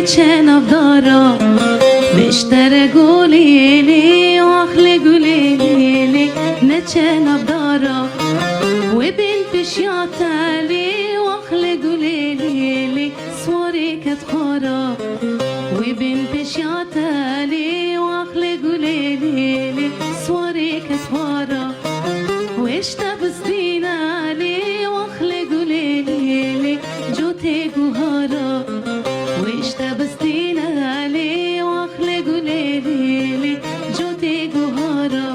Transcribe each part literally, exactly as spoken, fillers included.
Çe navdara, meştere gulê lê, ax lê gulê lê, neçe navdara. Wê bên pişya te lê, ax lê gulê lê, swarê ket xwara. Wê bên pişya te lê, ax lê gulê lê, swarê ket xwara. Wêşte bistîne lê, ax lê gulê lê, cotê guhara. Wêşte bistîne lê, ax lê gulê lê, cotê guhara.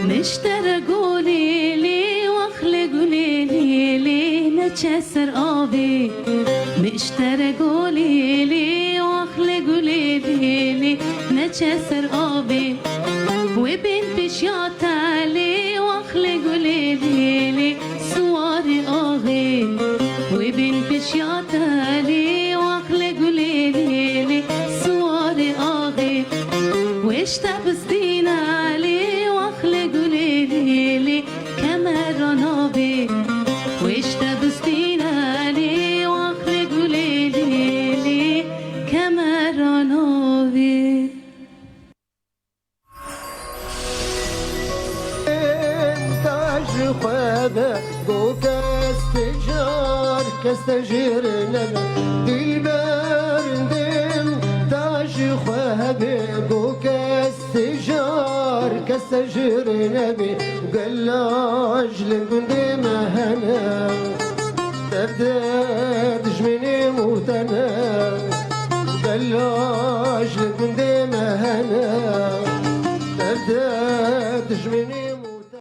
Meştere gulê lê, wax lê gulê lê, lê neçe ser avê. Meştere gulê lê, wax lê gulê lê, lê neçe ser avê. Wê bên pêşiya te lê, wax lê gulê lê, lê siwarê axê. Wê bên pêşiya te lê, wax lê gulê lê, lê siwarê axê. Wêşte bistîne lê, wax lê gulê lê, lê kemera navê. Wêşte bistîne lê, wax lê gulê lê, lê kemera navê. Em ta ji xwe be, go kes te car, kes te jêr nebe. Dilber dem ta ji xwe be, go kes te jar, kes te jêr nebe. Gela ji li gundê me hene. Derde dijminê mûtene, belaj li gundê me hene. Derde dijminê mûtene.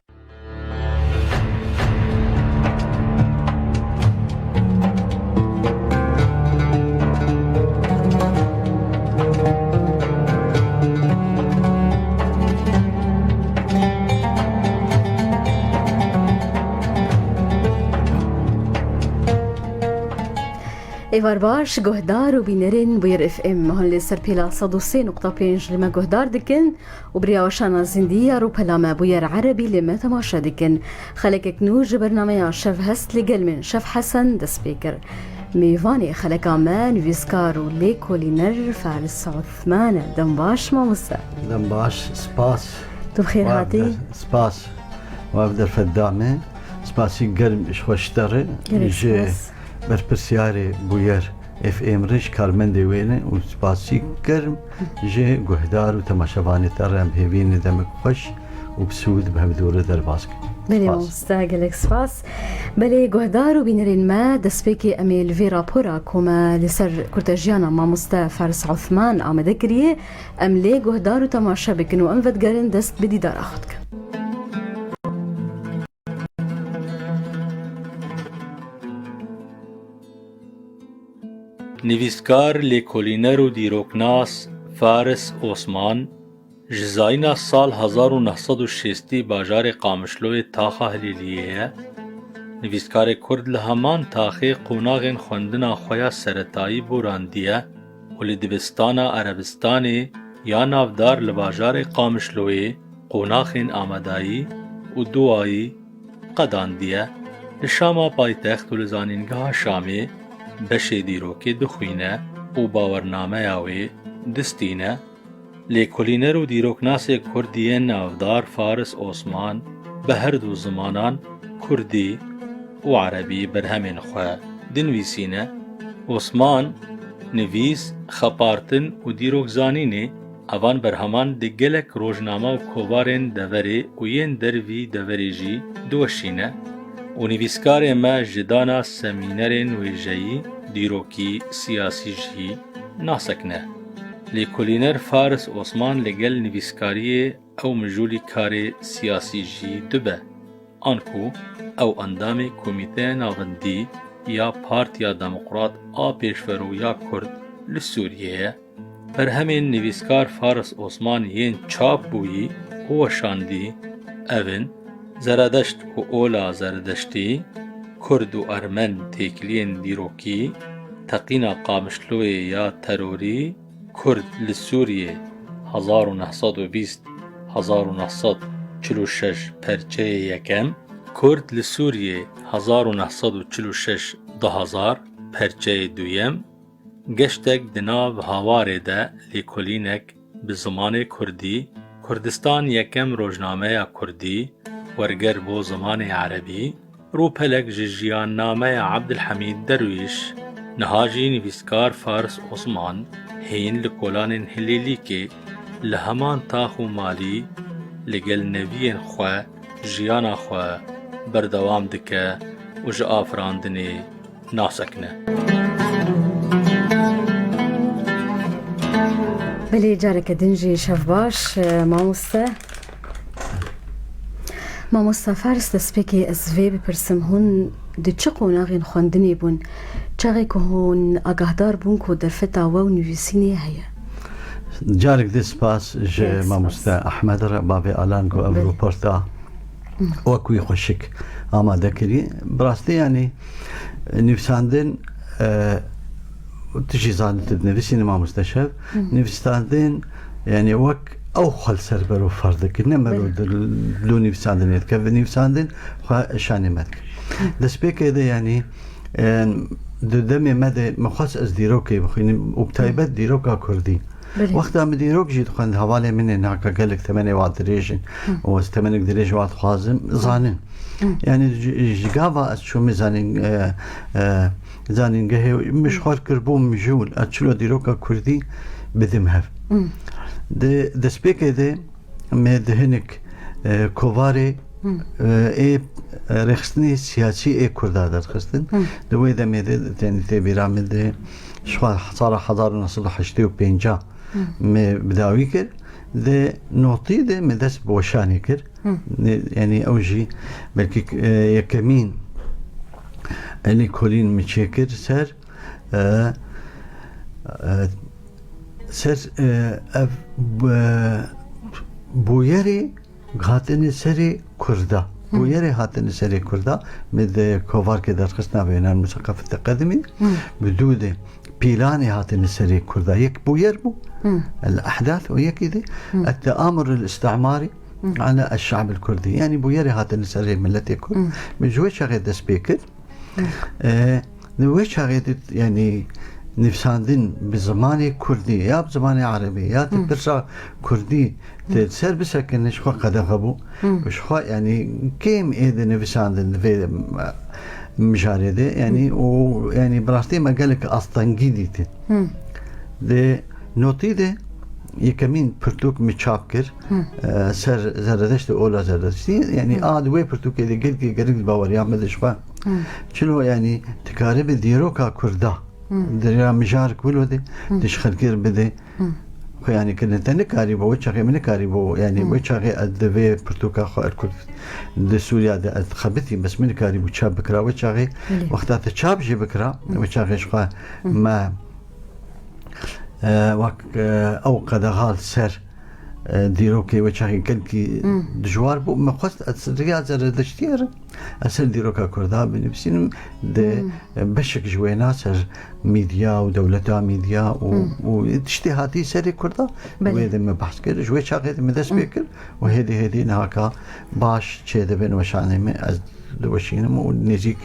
Êvar baş, guhdar û bînerên Bûyer F M. Hûn li ser pêla sed û sê nokta pênc li me guhdar dikin û bi rêya weşana zindî ya rûpela me Bûyer Erebî li me temaşe dikin. Xelekek nû ji bernameya Şev Hest li gel min Şev Hesen dest pê kir. Mêvanê xeleka me nivîskar û lêkolîner Faris Osman e. Dem baş mamoste. Dem baş, spas. Tu bi xêr hatî. Spas. Wa bi derfet da me. Spasî germ ji xwe ji te re. Gelek spas. Ji berpirsiyarê Bûyer F M re, ji karmendê wê ne û spasî germ ji guhdar û temaşevanê te re. Em hêvî ne demek xweş û bi sûd bi hevdû re derbas kin. Belê mamoste, gelek spas. Belê guhdar û bînerên me, destpêkê em ê li vê rapora ku me li ser kurtejiyana mamoste Faris Osman amade kiriye, em lê guhdar û temaşe bikin û em vedigerin dest bi dîdara xwe dikin. Nivîskar, lêkolîner û dîroknas Faris Osman ji zayîna sal hezar û neh sed û şêstî bajarê Qamişloyê taxa Hilîliyê ye. Nivîskarê Kurd li heman taxê qonaxên xwendina xwe ya seretayî borandiye û li dibistana Erebistanê ya navdar li bajarê Qamişloyê qonaxên amadayî û duayî qedandiye. Li Şama paytext û li Zanîngeha Şamê beşê dîrokê dixwîne û bawernameya wê distîne. Lêkolîner û dîroknasê Kurd yên navdar Faris Osman bi her du zimanan Kurdî û Erebî berhemên xwe dinivîsîne. Osman nivîs, xepartin û dîrokzanînê, evan berheman di gelek rojname û kovarên deverê û yên dervî deverê jî diweşîne û nivîskarê me ji dana semînerên wêjeyî, dîrokî, siyasî jî nasekine. Lêkolîner Faris Osman li gel nivîskariyê ew mijûlî karê siyasî jî dibe. Anku ew endamê Komîteya Navendî ya Partiya Demokrat a Pêşverû ya Kurd li Sûriyê ye. Berhemên nivîskar Faris Osman yên çap bûyî û weşandî ev in: Zeredeşt û Ola Zeredeştî, Kurd û Ermen têkiliyên dîrokî, Teqîna Qamişloyê ya terorî, Kurd li Sûriyê hezar û neh sed û bîst hezar û neh sed çil û şeş perçeyê yekem, Kurd li Sûriyê hezar û neh sed û çil û şeş du hezar perçeyê duyem, Geştek di nav hawarê de lêkolînek bi zimanê kurdî, Kurdistan yekem rojnameya kurdî, werger bo zimanê erebî, rûpelek ji jiyannameya Abdulhamîd Derwîş, niha jî nivîskar Faris Osman, hîn li kolanên Hilîlîkê, li heman tax û malî, li gel neviyên xwe, jiyana xwe berdewam dike û ji afirandinê nasekine. Belê, careke din jî şev baş, e, mamoste. Mamoste Faris, destpêkê ez vê bipirsim, hûn di çi qonaxên xwendinê bûn, çaxê ku hûn agahdar bûn ku derfeta we û nivîsînê heye? Carek din spas ji Gelek spas. Mamoste Ahmed re, bavê Alan ku ev Belê. Rûporta wek wî xweşik amade kirî. Bi rastî, yanî, nivîsandin, e, tu jî zanî, tu dinivîsînî, mamoste Şev. Hı. Nivîsandin, yanî, wek ew xwe li ser ber û far dike, ne mero Belê. Di, di nivîsandinê dike. Nivîsandin xwe şanê me dike. Hı. Destpêkê de, yanî, e, di demê me de min xwest ez dîrokê bixwînim û bi taybet Hı. dîroka kurdî. Belê. Wexta min dîrok jî dixwend, hevalê min ê naka gelek temenê wan dirêj in Hı. û ez temenek dirêj wan dixwazim, zanin. Hı. Yanî ji, ji gava ez çûme zanîn, e, e, zanîngehê, min ji xwe kir bû mijûl, ez çilo dîroka kurdî bidim hev. Hı. Di destpêkê de me di hinek, e, kovarê, Hı. e, ê, e, rêxistinê siyasî ê kurda derxistin. Hı. Di wê demê de, tenî tê bîra min de, ji xwe sala hezar û neh sed û heştê û pênc Hı. me bi dawî kir. Di notî de me dest bi weşanê kir. Hı. Ne, yanî ew jî belkî, e, yekemîn lêkolîn min çêkir ser, e, e, ser, e, ev, e, bûyerê hatinê serê kurda. Hı. Bûyerê hatinê serê kurda. Me di kovarkê derxistina vênan Museqefete Qedimî. Hı. Bi dû de pîlanê hatinê serê kurda. Yek bûyer bû. Hı. El Ehdath û yekî de Hı. Et Teamur El Îstîmarî Hı. Ala El Şe'b El Kurdî. Yanî bûyerê hatinê serê miletê kurd. Hı. Min ji wê çaxê dest pê kir. Hı. E, di wê çaxê de, yanî, nivîsandin bi zimanê kurdî, ya bi zimanê erebî, ya di Hı. pirsa kurdî, Hı. te ser bisekine, ji xwe qedexe bû. Hı. Ji xwe, yanî, kêm ê dinivîsandin di vê, e, mijarê de, yanî, Hı. û, yanî, bi rastî me gelek astengî dîtin. Hı. Di notî de yekemîn pirtûk min çap kir, Hı. e, ser Zeredeştê, Ola Zeredeştî. Yanî, Hı. a di wê pirtûkê de gelkî gelek di baweriya me de ji xwe. Hı. Çilo, yanî, dikaribî dîroka kurda Hı. di rêya mijarek wilo de Hı. di ji xelkê re bide. Hı. Xwe, yanî, kirin te nikarî bo, wê çaxê min nikarî bo, yanî, Hı. wê çaxê ez di vê pirtûka xwe, Erkurt di Sûriya de ez dixebitî, bes min nikarî bû çap bikira, wê çaxê Belê. Wexta te çap jî bikira, Hı. wê çaxê ji xwe Hı. me, e, wek, e, ew qedexa li ser, e, dîrokê wê çaxê gelkî Hı. dijwar bû. Min xwest ez riya Zeredeştiyê re, ez ser dîroka kurda binivîsînim, di, Hmm. e, beşek ji wêna ser mîdya û dewleta mîdya û, Hmm. û tiştê hatî serê kurda, Belê. wê de me behs kir. Ji wê çaxê de me dest Hmm. pê kir û hêdî hêdî nihaka baş çêdibin weşanê me. Ez diweşînim û nêzîk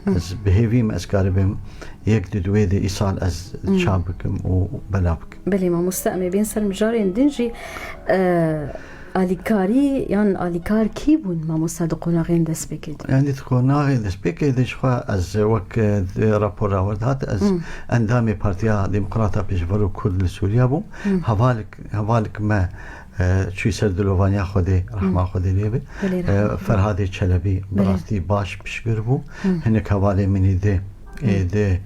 Hmm. ez bi hêvî me ez karibim yek di duwê de îsal ez Hmm. çap bikim û belav bikim. Belê mamoste, em ê bên ser mijarên din jî, e, alîkarî yan alîkar kî bûn mamoste di qonaxên destpêkê de? Yanî di qonaxê destpêkê de ji xwe ez wek, e, di rapora we de hat, ez Hmm. endamê Partiya Demokrata Pêşverû Kurd li Sûriya bûm. Hmm. Hevalek, hevalek me, e, çûyî ser dilovaniya Xwedê, rehma Hmm. Xwedê lê be. Belê, E, rehma Xwedê. Ferhadê Çelebî bi Belê. rastî baş piştgir bû. Hmm. Hinek hevalê min ê di, ê Hmm. di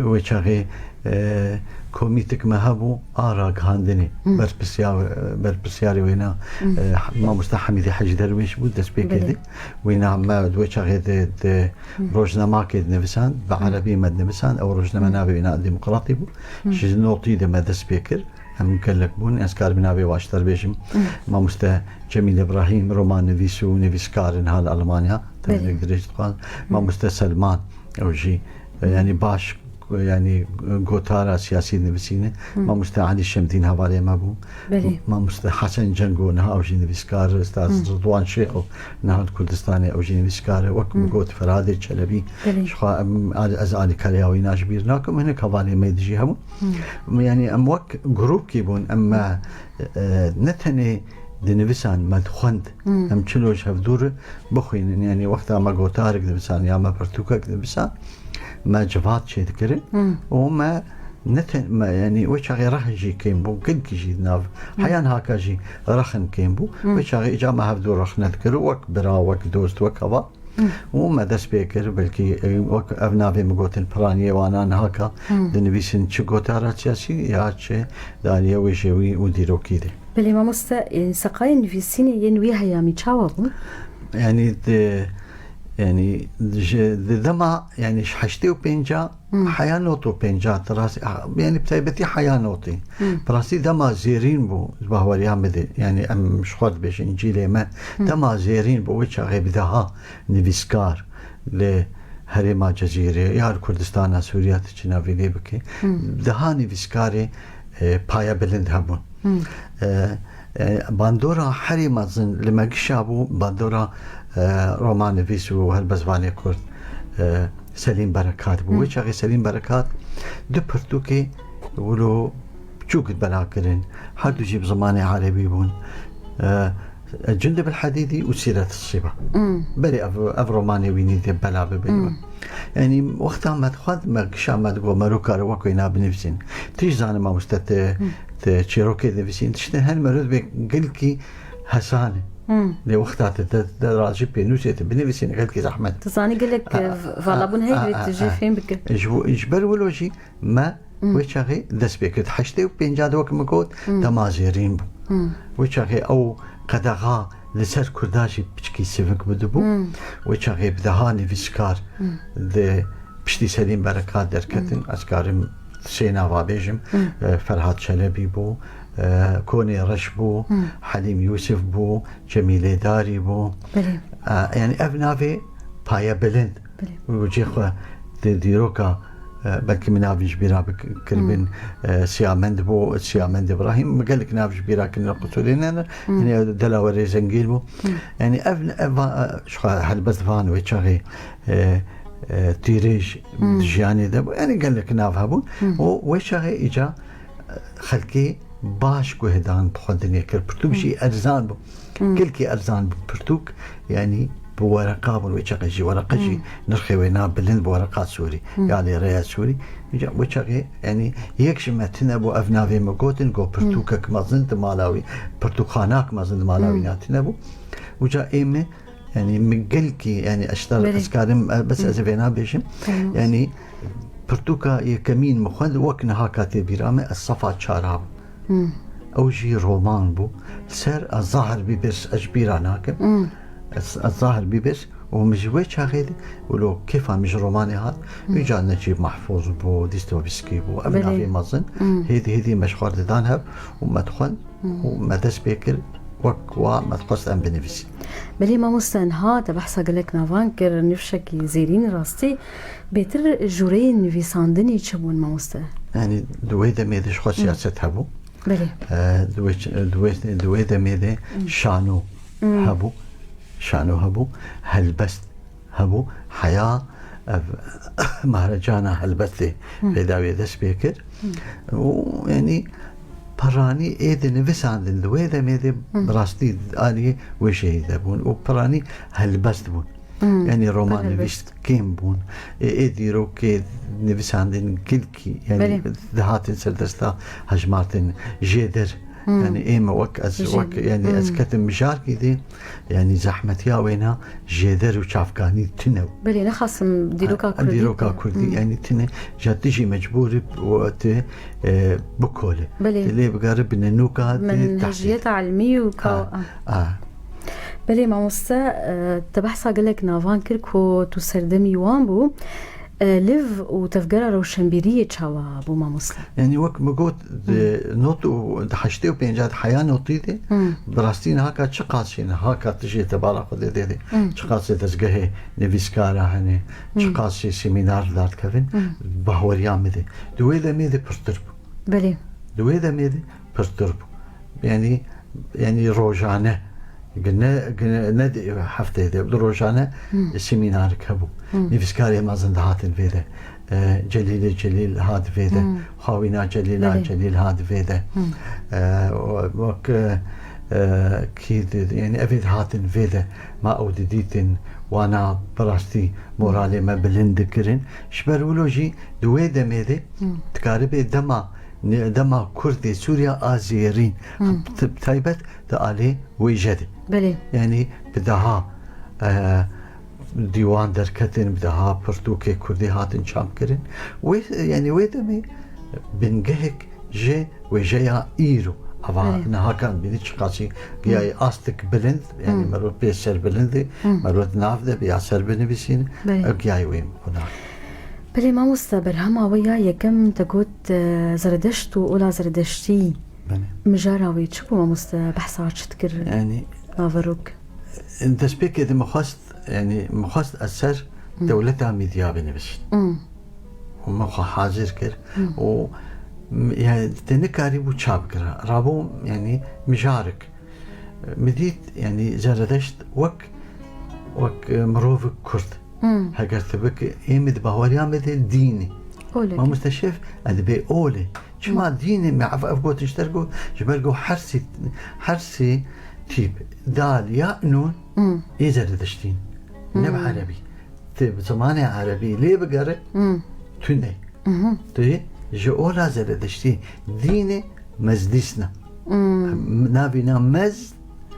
wê çaxê, e, komîtik me hebû a ragihandinê. Berpirsiyar-, berpirsiyarê wêna, e, mamoste Hemîdê Hecî Derwêş bû, destpêkê Belê. de. Wêna me di wê çaxê de, de rojnamakê dinivisan, bi erebî me dinivisan, ew rojname navê wêna Demokratî bû. Ji notî de me dest pê kir. Em gelek bûn, ez karim navê baştir bêjim. Mamoste Cemîl Îbrahîm, romannivîs û nivîskar in ha li Almanya, Belê. tenê dirêj dixwazim. Mamoste Selman, ew jî, e, yanî baş, yanî gotara siyasî nivîsîne. Mamoste Elî Şemdîn hevalê me bû. Belê. Mamoste Hesen Cengo, niha ew jî nivîskar, Ustaz Ridwan Şêxo, niha li Kurdistanê ew jî nivîskar e. Wek min got, Ferhadê Çelebî, Belê. ji xwe em, ez alîkariya wî na ji bîr nakim, hinek hevalê me dijî hebûn. Yanî em wek grûpkî bûn, em me, e, ne tenê dinivisan, me dixwend, em çilo ji hevdû re bixwînin. Yanî wexta me gotarik divisan ya me pirtûkek divisan, me civat çêdikirin û me ne ten-, me, yanî wê çaxê reh jî kêm bû, gelkî jî di nav heya nihaka jî rexin kêm bû. Wê çaxê îca me hevdû rexne dikir, wek bira, wek dost, wek heval. Û me dest pê kir, belkî, e, wek ev navê min gotin, piraniyê wana nihaka dinivîsin çi gotara siyasî ya çi di aliyê wêjewî û dîrokî de. Belê mamoste, e, seqayên nivîsînê yên wî heyamî çawa bûn? Yanî di, yanî ji, di dema, yanî ji heştê û pênca heya not û pênca, di rastî, yanî bi taybetî heya notî. Bi rastî dema zêrîn bû, ji bahweriya min de, yanî em ji xwe dibêjin, cîlê me, dema zêrîn bû, wê çaxê bi deha nivîskar li herêma Cezîrê ya li Kurdistana Sûriya, tu çi navî lê bike, deha nivîskarê, e, payebilind hebûn. E, e, bandora herî mezin li me gişa bû, bandora, e, romannivîs û helbestvanê Kurd, e, Selîm Berekat bû. Wê çaxê Selîm Berekat du pirtûkê wilo biçûk bela kirin. Her du jî bi zimanê erebî bûn. E, Cundub el Hedîdî û Sîret Siba. Belê ev, ev romanê wî nî dê bela bibin. Yanî wexta me dixwend, me gişa me digot, mero kare wek wêna binivîsîn. Tu jî zanî mamoste, te, te çîrokê dinivîsîn, tiştên hene mero dibê gelkî hesan e. Lê wexta te, te, te rajî pênûsê te binivîsîn, gelkî zehmet. Tu zanî gelek, A, e, a, valabûn heye a, divê a, tu jê a. fêm bike. Ji, ji ber wilo jî me wê çaxê dest pê kir. Heştê û pênca de wek min got, dema zêrîn bû. Wê çaxê ew qedexa li ser Kurda jî piçkî sivik bidibû. Wê çaxê bi deha nivîskar di piştî Selîm Berekat derketin. Ez karim sê nava bêjim. E, Ferhat Çelebî bû, e, Konê Reş bû, Helîm Yûsif bû, Cemîlê Darî bû. Belê. E, yanî ev navê payebilind Belê. Û cê xwe di dîroka, e, belkî min navî ji bîra bik-, kiribin, e, Siyamend bû, Siyamend Îbrahîm, min gelek nav ji bîra kirin, qusûrê ne ne, hinê Delawerê Zengîl bû. Yanî ev, ev va-, e, ji xwe helbest van wê çaxê, e, e, tîrêj di jiyanê de bû. Yanî gelek nav hebûn. Û wê çaxê îca, e, xelkê baş guhdan bi xwendinê kir. Pirtûk jî erzan bû. Gelkî erzan bû pirtûk, yanî bi wereqa bûn, wê çaxê jî wereqa jî nirxê wê na bilind bi wereqa sûrî, ya lê rêya sûrî. Îca wê çaxê, yanî yek ji me tune bû, ev navê me gotin, got pirtûkek mezin di mala wî, pirtûkxanak mezin di mala wî na tune bû. Îca ê me, yanî min gelkî, yanî ez ji te Belê. ez karim, e, bes ez ê vêna bêjim. Tamam. Yanî pirtûka yekemîn min xwend, wek niha ka tê bîra me, ez sefa çara bû. Ew jî roman bû. Ser Ez zahir bîbirs, ez ji bîra nakim. Ez, Ez zahir bîbirs û min ji wê çaxê de, wilo kêfa min ji romanê hat, îca Necîb Mahfûz bû, Dîstowîskî bû, ev Belê. navê mezin. Hêdî hêdî me ji xwe didan hev û me dixwend û me dest pê kir, wek wa me dixwest em binivîsîn. Belê mamoste, niha te behsa gelek navan kir, nifşekî zêrîn rastî. Bêtir jûreyên nivîsandinê çi bûn mamoste? Yanî di wê demê de ji xwe siyaset hebû. Belê. E, di wê ç-, di wê, di wê demê de şano hebû. Şano hebû. Helbest hebû. Heya ev mehrecana helbestê pêda wê dest pê kir. Û yanî piranî ê dinivîsandin di wê demê de bi rastî aliyê wêjeyî de bûn û piranî helbest bûn. Yanî roman nivîst kêm bûn. Ê, ê dîrokê nivîsandin gilkî, yanî Belê. dihatin ser desta hejmartin jêdir. Hmm. Yani ê me wek ez, Jê- wek, yani ez Hmm. ketim mijarkî de, yani zehmetiya wêna jêder û çavkanî tune. Belê, nexasim dîroka Ha, Kurdî. dîroka Kurdî, Hmm. yani tune, ja tu jî mecbûr î û tu, e, bikole. Belê. Tu lê bigere binenoka de Min tehsîl. hejiyeta ilmî û ka-, Ha, ah. ha. Belê mamoste, e, te behsa gelek navan kir ku tu serdemî wan bû. E, liv û tevgera rewşenbîriyê çawa bû mamoste? Yani wek min got, di Hmm. not û di heştê û pênc de heya notî de, Hmm. bi rastî niha ka çiqas jî, niha ka tu jî te bala xwe dê dê de, Hmm. çiqas jî dezgehê nivîskara hene, Hmm. çiqas jî semînar derdikevin, Hmm. bahweriya min de. Di wê demê de pirtir bû. Belê. Di wê demê de pirtir bû. Yani, yani rojane, ne, ne, ne di hefteyê de, di rojane Hmm. semînarik hebû. Hmm. Nivîskarê mezin dihatin vê de. E, Celîlê Celîl hat vê de. Hmm. Xawîna Celîla Belê. Celîl hat vê de. Hmm. E, wek, e, kî di-, yani evê dihatin vê de. Ma ew didîtin, wana bi rastî moralê me bilind dikirin. Ji ber wilo jî di wê demê de Hmm. dikaribê dema Ne-, dema Kurdê Sûriya a zêrîn, Hmm. t-, taybet di alê wêje de. Belê. Yani bi daha, e, dîwan derketin, bi daha pirtûkê Kurdî hatin çapkirin. Wê, yani wê demê bingehek ji wêjeya îro. Ava Belê. niha kan bînî çiqasî giyayê Hmm. astik bilind, yani Hmm. merov pê serbilind e, Hmm. merov di nav de bi ya ser binivîsîn, Belê. ev giyayê wê xwe da. Belê mamoste, berhema we ya yekem te got, e, Zeredeşt û ola Zeredeştî. Belê. Mijara wê çi bû mamoste, behsa çi dikir? Yani, Naverok. Destpêkê de min xwest, yani, min xwest ez ser Hmm. dewleta Mîdya binivîsîn. Hmm. Û min xwe hazir kir. Hmm. Û, m-, yani, te nikarîbû çap kira. Rabû, yani, mijarik. Min dît, yani, Zeredeşt wek, wek, e, mirovik Kurd. Hmm. Heger tu bik, ê min di baweriya me de dîn e. Olê. Mamoste Şef, ez dibê olê. Çima Hmm. dîn e? Me ev, ev gotin ji ter ku, ji ber ku her sê, her sê tîp, dal ya nûn, Hmm. ê Zeredeştîn. Ne bi Hmm. erebî. Tu bi zimanê erebî lê bigere, Hmm. tune. Mhm. Tu ji ola Zeredeştî dînê mezdîsna. Hmm. Navîna mezd,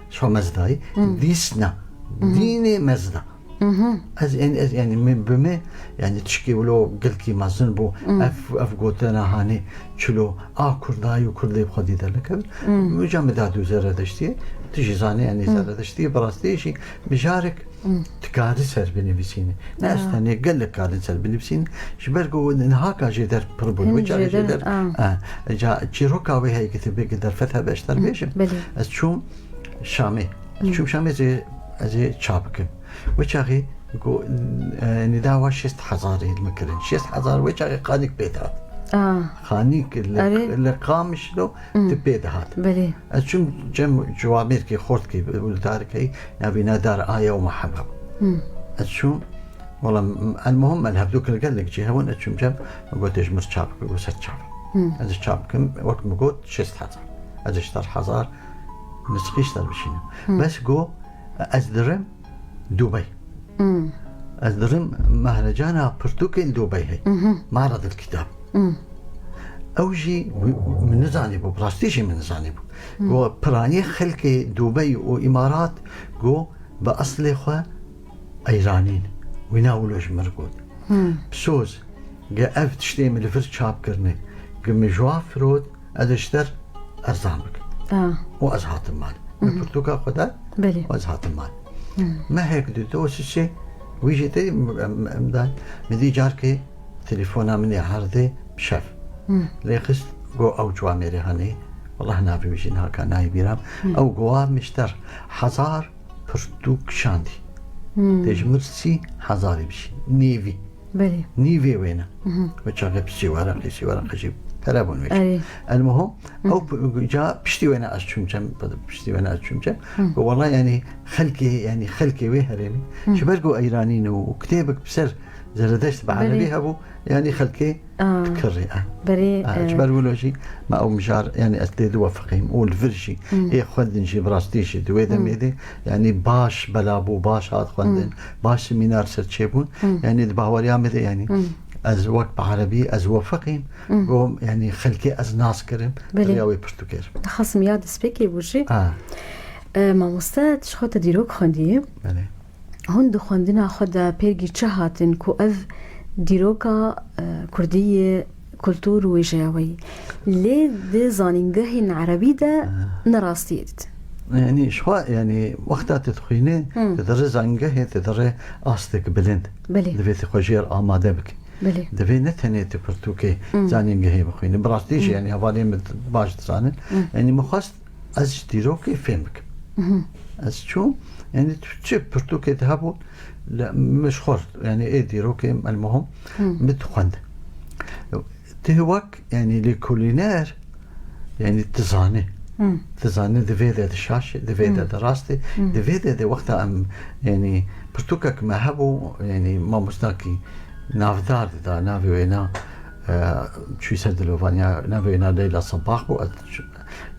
şo mezdayî, Hmm. dîsna. Mhm. Dînê mezda. Mhm. Ez, en, ez, yani, min, bi me, yani, tişkî wilo gelkî mezin bû. Hmm. Ev, ev gotina hanê çilo a Kurdayî û Kurdê bi xwedî dernekevin. Hmm. Uca min da dû Zeredeştiyê. Tu jî zanî, yani, Hmm. Zeredeştiyê bi rastî jî mijarek Hmm. Dikarî ser binivîsînî. Ne Ha. ez tenê, gelek karin ser binivîsînî. Ji ber ku niha ka jêder pir bûn. Hin Wê çaxê jêder, jêder, ah. Ha, ca çîroka wê heye ki tu bêkî derfet hebe, ez ter Hmm, bêjim. belê. Ez çûm Şamê. Hmm. Çûm Şamê ez ê, ez ê çap bikim. Wê çaxê ku, e, nîda wa şêst hezarî min kirin. Şêst hezar wê çaxê xanîk pê dihat. Ah. Xanîk li, Erê. li Qamişlo Hmm. tu pê dihat. Belê. Ez çûm cem ciwamêrkî xortkî û li darikê navîna dar aya û me heba. Hmm. Ez çûm, wala, el muhim, el hevdû kir gelek cî hebûn, ez çûm cem, min got, "Ê ji mir çap bike," got, "Ser çap." Hmm. Ez çap bikim, wek min got, şêst hezar. Ez ji ter hezar nisqî ji ter bişînim. Hmm. Bes got, ez dirim Dubey. Hmm. Ez dirim mehrecana pirtûkên Dubey hey. Mhm. Maradil kitab. Hmm. Ew jî min nizanîbû, bi rastî jî min nizanîbû. Hmm. Go piranî xelkê Dubey û Îmarat go bi eslê xwe Eyranî ne. Wîna wilo ji min re got. Hmm. Bi soz, ge ev tiştê min li vir çap kirine, ge min ji wan firot, ez ê ji te re erzan bikim. Ah. Û ez hatim mal. Min Mhm. pirtûka xwe da Belê. û ez hatim mal. Hmm. Mehek du, du, sê, wî jî tê em, em, em da, min dî carkê telefona min ê erdê bi şev. Hmm. Lê xist, go ew ciwamêrê hanê, wallah navê wî jî niha ka nayê bîra. Hmm. Ew go wa min ji te re hezar pirtûk şandî. Hmm. Tê ji mir sî hezarî bişî. Nîvî. Belê. Nîvê wêne. Mhm. Wê çaxê sî wereqî, sî wereqî jî pere bûn wê. Erê. El muhim, Mhm. ew p-, ca piştî wêne ez çûm cem, piştî wêne ez çûm cem. Mhm. Go wala, yani, xelkê, yani, xelkê wê herêmî. Mhm. Ji ber ku Eyranî ne û kitêbek bi ser Zeredeşt bi Belê. erebî hebû, yani, xelkê Ah. dikirî, ah. Berê, Ah, ji eh, ber wilo jî me ew mijar, yani, ez tê diwefiqîm û li vir jî, Hmm. ê xwendin jî, bi rastî jî, di wê Hmm. demê de, yani, baş bela bû, baş hat xwendin, Hmm. baş semînar ser çêbûn. Hmm. Yani, di baweriya me de, yani, Hmm. Ez wek bi erebî, ez we feqîm, Hmm. got, yanî xelkê ez nas kirim, Belê. rêya wê pirtûkê. Dixwasim ya destpêkê bû jî. Ha. E, mamoste, tu ji xwe te dîrok xwendiyê. Belê. Hûn di xwendina xwe de pêrgî çi hatin ku ev dîroka, e, kurdî ye, kultur û wêjeya we yî? Lê di zanîngehên erebî de Ha. ne rastiyê didin. Yanî ji xwe, yanî wexta tu dixwînî, Hmm. tu dirê zanîngehê, tu dirê astek bilind. Belê. Divê tu xwe jê re amade bikî. Belê. Divê ne tenê tu pirtûkê Hmm. zanîngehê bixwînî. Bi rastî jî, Hmm. yanî hevalên min baş dizanin. Hmm. Yanî min xwest ez ji dîrokê fêm bikim. Mhm. Ez çûm, yanî tu çi pirtûkê de hebû, li min ji xwe, yanî ê dîrokê, elmuhim, Hmm. min dixwend. Tu wek, yanî lêkolîner, yanî tu zanî. Hmm. Tu zanî di vê de di şaşê, di vê de Hmm. di rastê, Hmm. di vê de di wexta em, yanî pirtûkek me hebû, yanî mamostakî navdar dida, navê wêna, e, çû ser dilovaniya, navê wêna Leyla Sebah bû, ez çû-,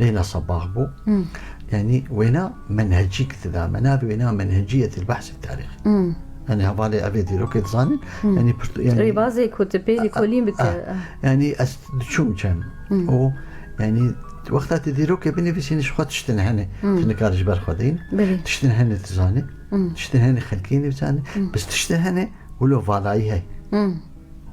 Leyla Sebah bû. Hmm. Yanî wêna menhecî ki dida me, navê wêna menheciyetil behsê tarîxî. Hmm. Yanî hevalê evê dîrokê dizanin. Hmm. Yanî pirtû-, yanî Rêbazê ku tu pê lêkolîn bike. Ah, ah. Yanî ez diçûm çend. Hmm. Û yanî wexta tu dîrokê binivîsînî ji xwe tiştin hene. Hmm. Tu nikarî ji ber xwe deyîn. Belê. Tiştin hene tu zanî. Hmm. Tiştin hene xelkê nivîsanî. Hmm. Bes tiştin hene wilo valayî heye. Hmm.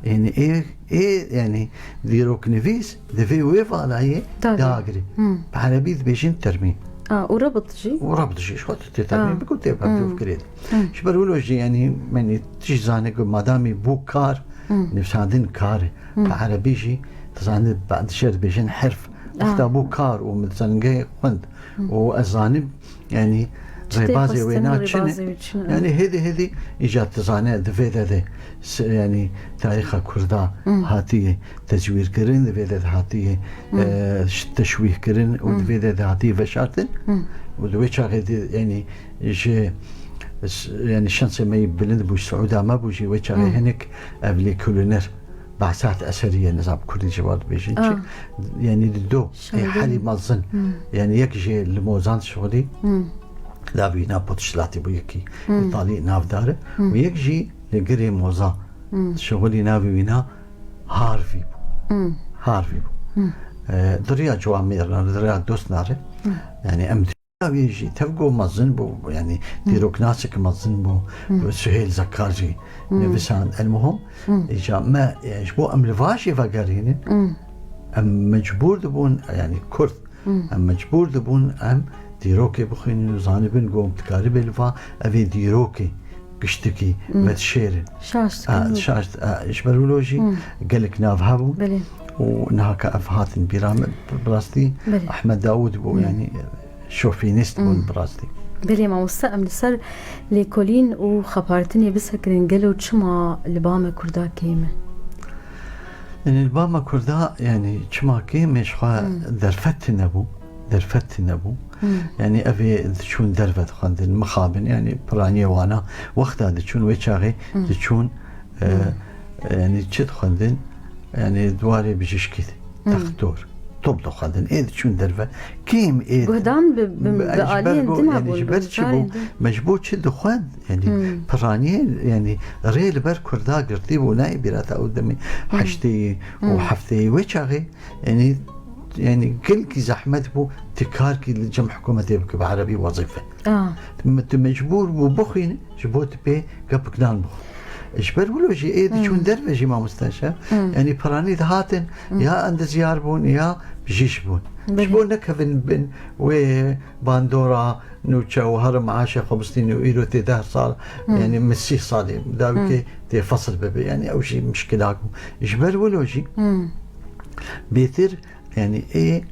Yanî ê, ê, yanî dîroknivîs divê wê valayê Dagire. dagire. Hmm. Bi erebî dibêjin termîm. A, û rebt jî? Û rebt jî, ji xwe tu tê termîm A. bikî û tê Hmm. hevdû fikirê de. Hmm. Ji ber wilo jî, yanî, menî tu jî zanî ku madamî bû kar, Hmm. nivîsandin kar e. Hmm. Bi erebî jî, tu zanî, bi dişer dibêjin herf. A. Wexta bû kar û min zanîngehê xwend. Hmm. Û ez zanim, yanî, Çi tê rêbazê xwestin, wêna çi ne? rêbazê wê çi ne? Yanî hêdî hêdî îca tu zane di vê de de s-, yanî tarîxa Kurda Hmm. hatiye tezwîrkirin, di vê de de hatiye, Hmm. e, ş-, teşwîhkirin û di Hmm. vê de de hatiye veşartin. Hmm. Û di wê çaxê de, yanî ji, s-, yanî şansê me yî bilind bû, Siûda me bû jî wê çaxê Hmm. hinek ev lêkolîner Behsa Eseriye, nizam kurdî ji wan dibêjin çi? Ah. Yanî di do, ê Şairî. herî mezin. Hmm. Yanî yek jê li Mozan şixulî, Hmm. navê wîna Potişlatî bû yekî Hmm. Îtalî navdar e. Hmm. Û yek jî li Girê Moza Hmm. şixulî navê wîna Harvî bû. Hmm. Harvî bû. Hmm. E, diriya ciwan mêrna, diriya dost nare. Hmm. Yanî em Wî jî tevgo mezin bû, yanî Hmm. dîroknasek mezin bû, Hmm. Suhêl Zekkar jî Hmm. nivîsand. Elmuhim, Hmm. îca me, e, ji bo em li va jî vegerînin, Hmm. em mecbûr dibûn, yanî Kurd, Hmm. em mecbûr dibûn em dîrokê bixwînin û zanibin ku em dikaribê li va evê dîrokê giştikî Hmm. vedişêrin. Şaş dikin Ha, û şaş, ha, ji ber wilo jî Hmm. gelek nav hebûn Belê. û niha ka ev hatin bîra min, bi rastî Belê. Ahmed Dawud bû, Hmm. yanî şofînîst bûn Hmm. bi rastî. Belê mamoste, em li ser lêkolîn û xepartinê bisekinin, gelo çima li ba me Kurda kêm e? Yanî li ba me Kurda, yanî çima kêm e, ji xwe Hmm. derfet tune bû, derfet tune bû. Hmm. Yanî ev ê diçûn derve dixwendin, mixabin, yanî piraniyê wana wexta diçûn wê çaxê Hmm. diçûn, e, Hmm. yanî çi dixwendin? Yanî di warê bijîşkî de, Hmm. textor, top dixwendin. Ê diçûn derve. Kêm ê Guhdan bi, bi, bi, bi ji ber aliyên go-, din yanî hebûn, ji bi ber çi bû? carên din. Me ji bo çi dixwend? Yanî Hmm. piraniyê, yanî rê li ber Kurda girtî bû, nayê bîra te ew demê Hmm. heştê yî û Hmm. heftê yî wê çaxê, yanî, yanî gelkî zehmet bû, tu karkî li cem hikûmetê bike bi erebî wezîfe. Ah. Me-, tu mecbûr bû bixwînî, ji bo tu pê gepik nan bixwe. Ji ber wilo jî ê diçûn Hmm. derve jî mamoste şe. Hmm. Yanî piranî dihatin, Hmm. ya endezyar bûn, ya bijîş bûn. Belê. Ji bo nekevin bin wê bandora nûçe û here meaşê xwe bistîne û îro tê deh sal, Hmm. yanî min sî salî, dawikê Hmm. tê fesil bibe. Yanî ew jî mişkilak bû. Ji ber wilo jî Hmm. bêtir, yanî ê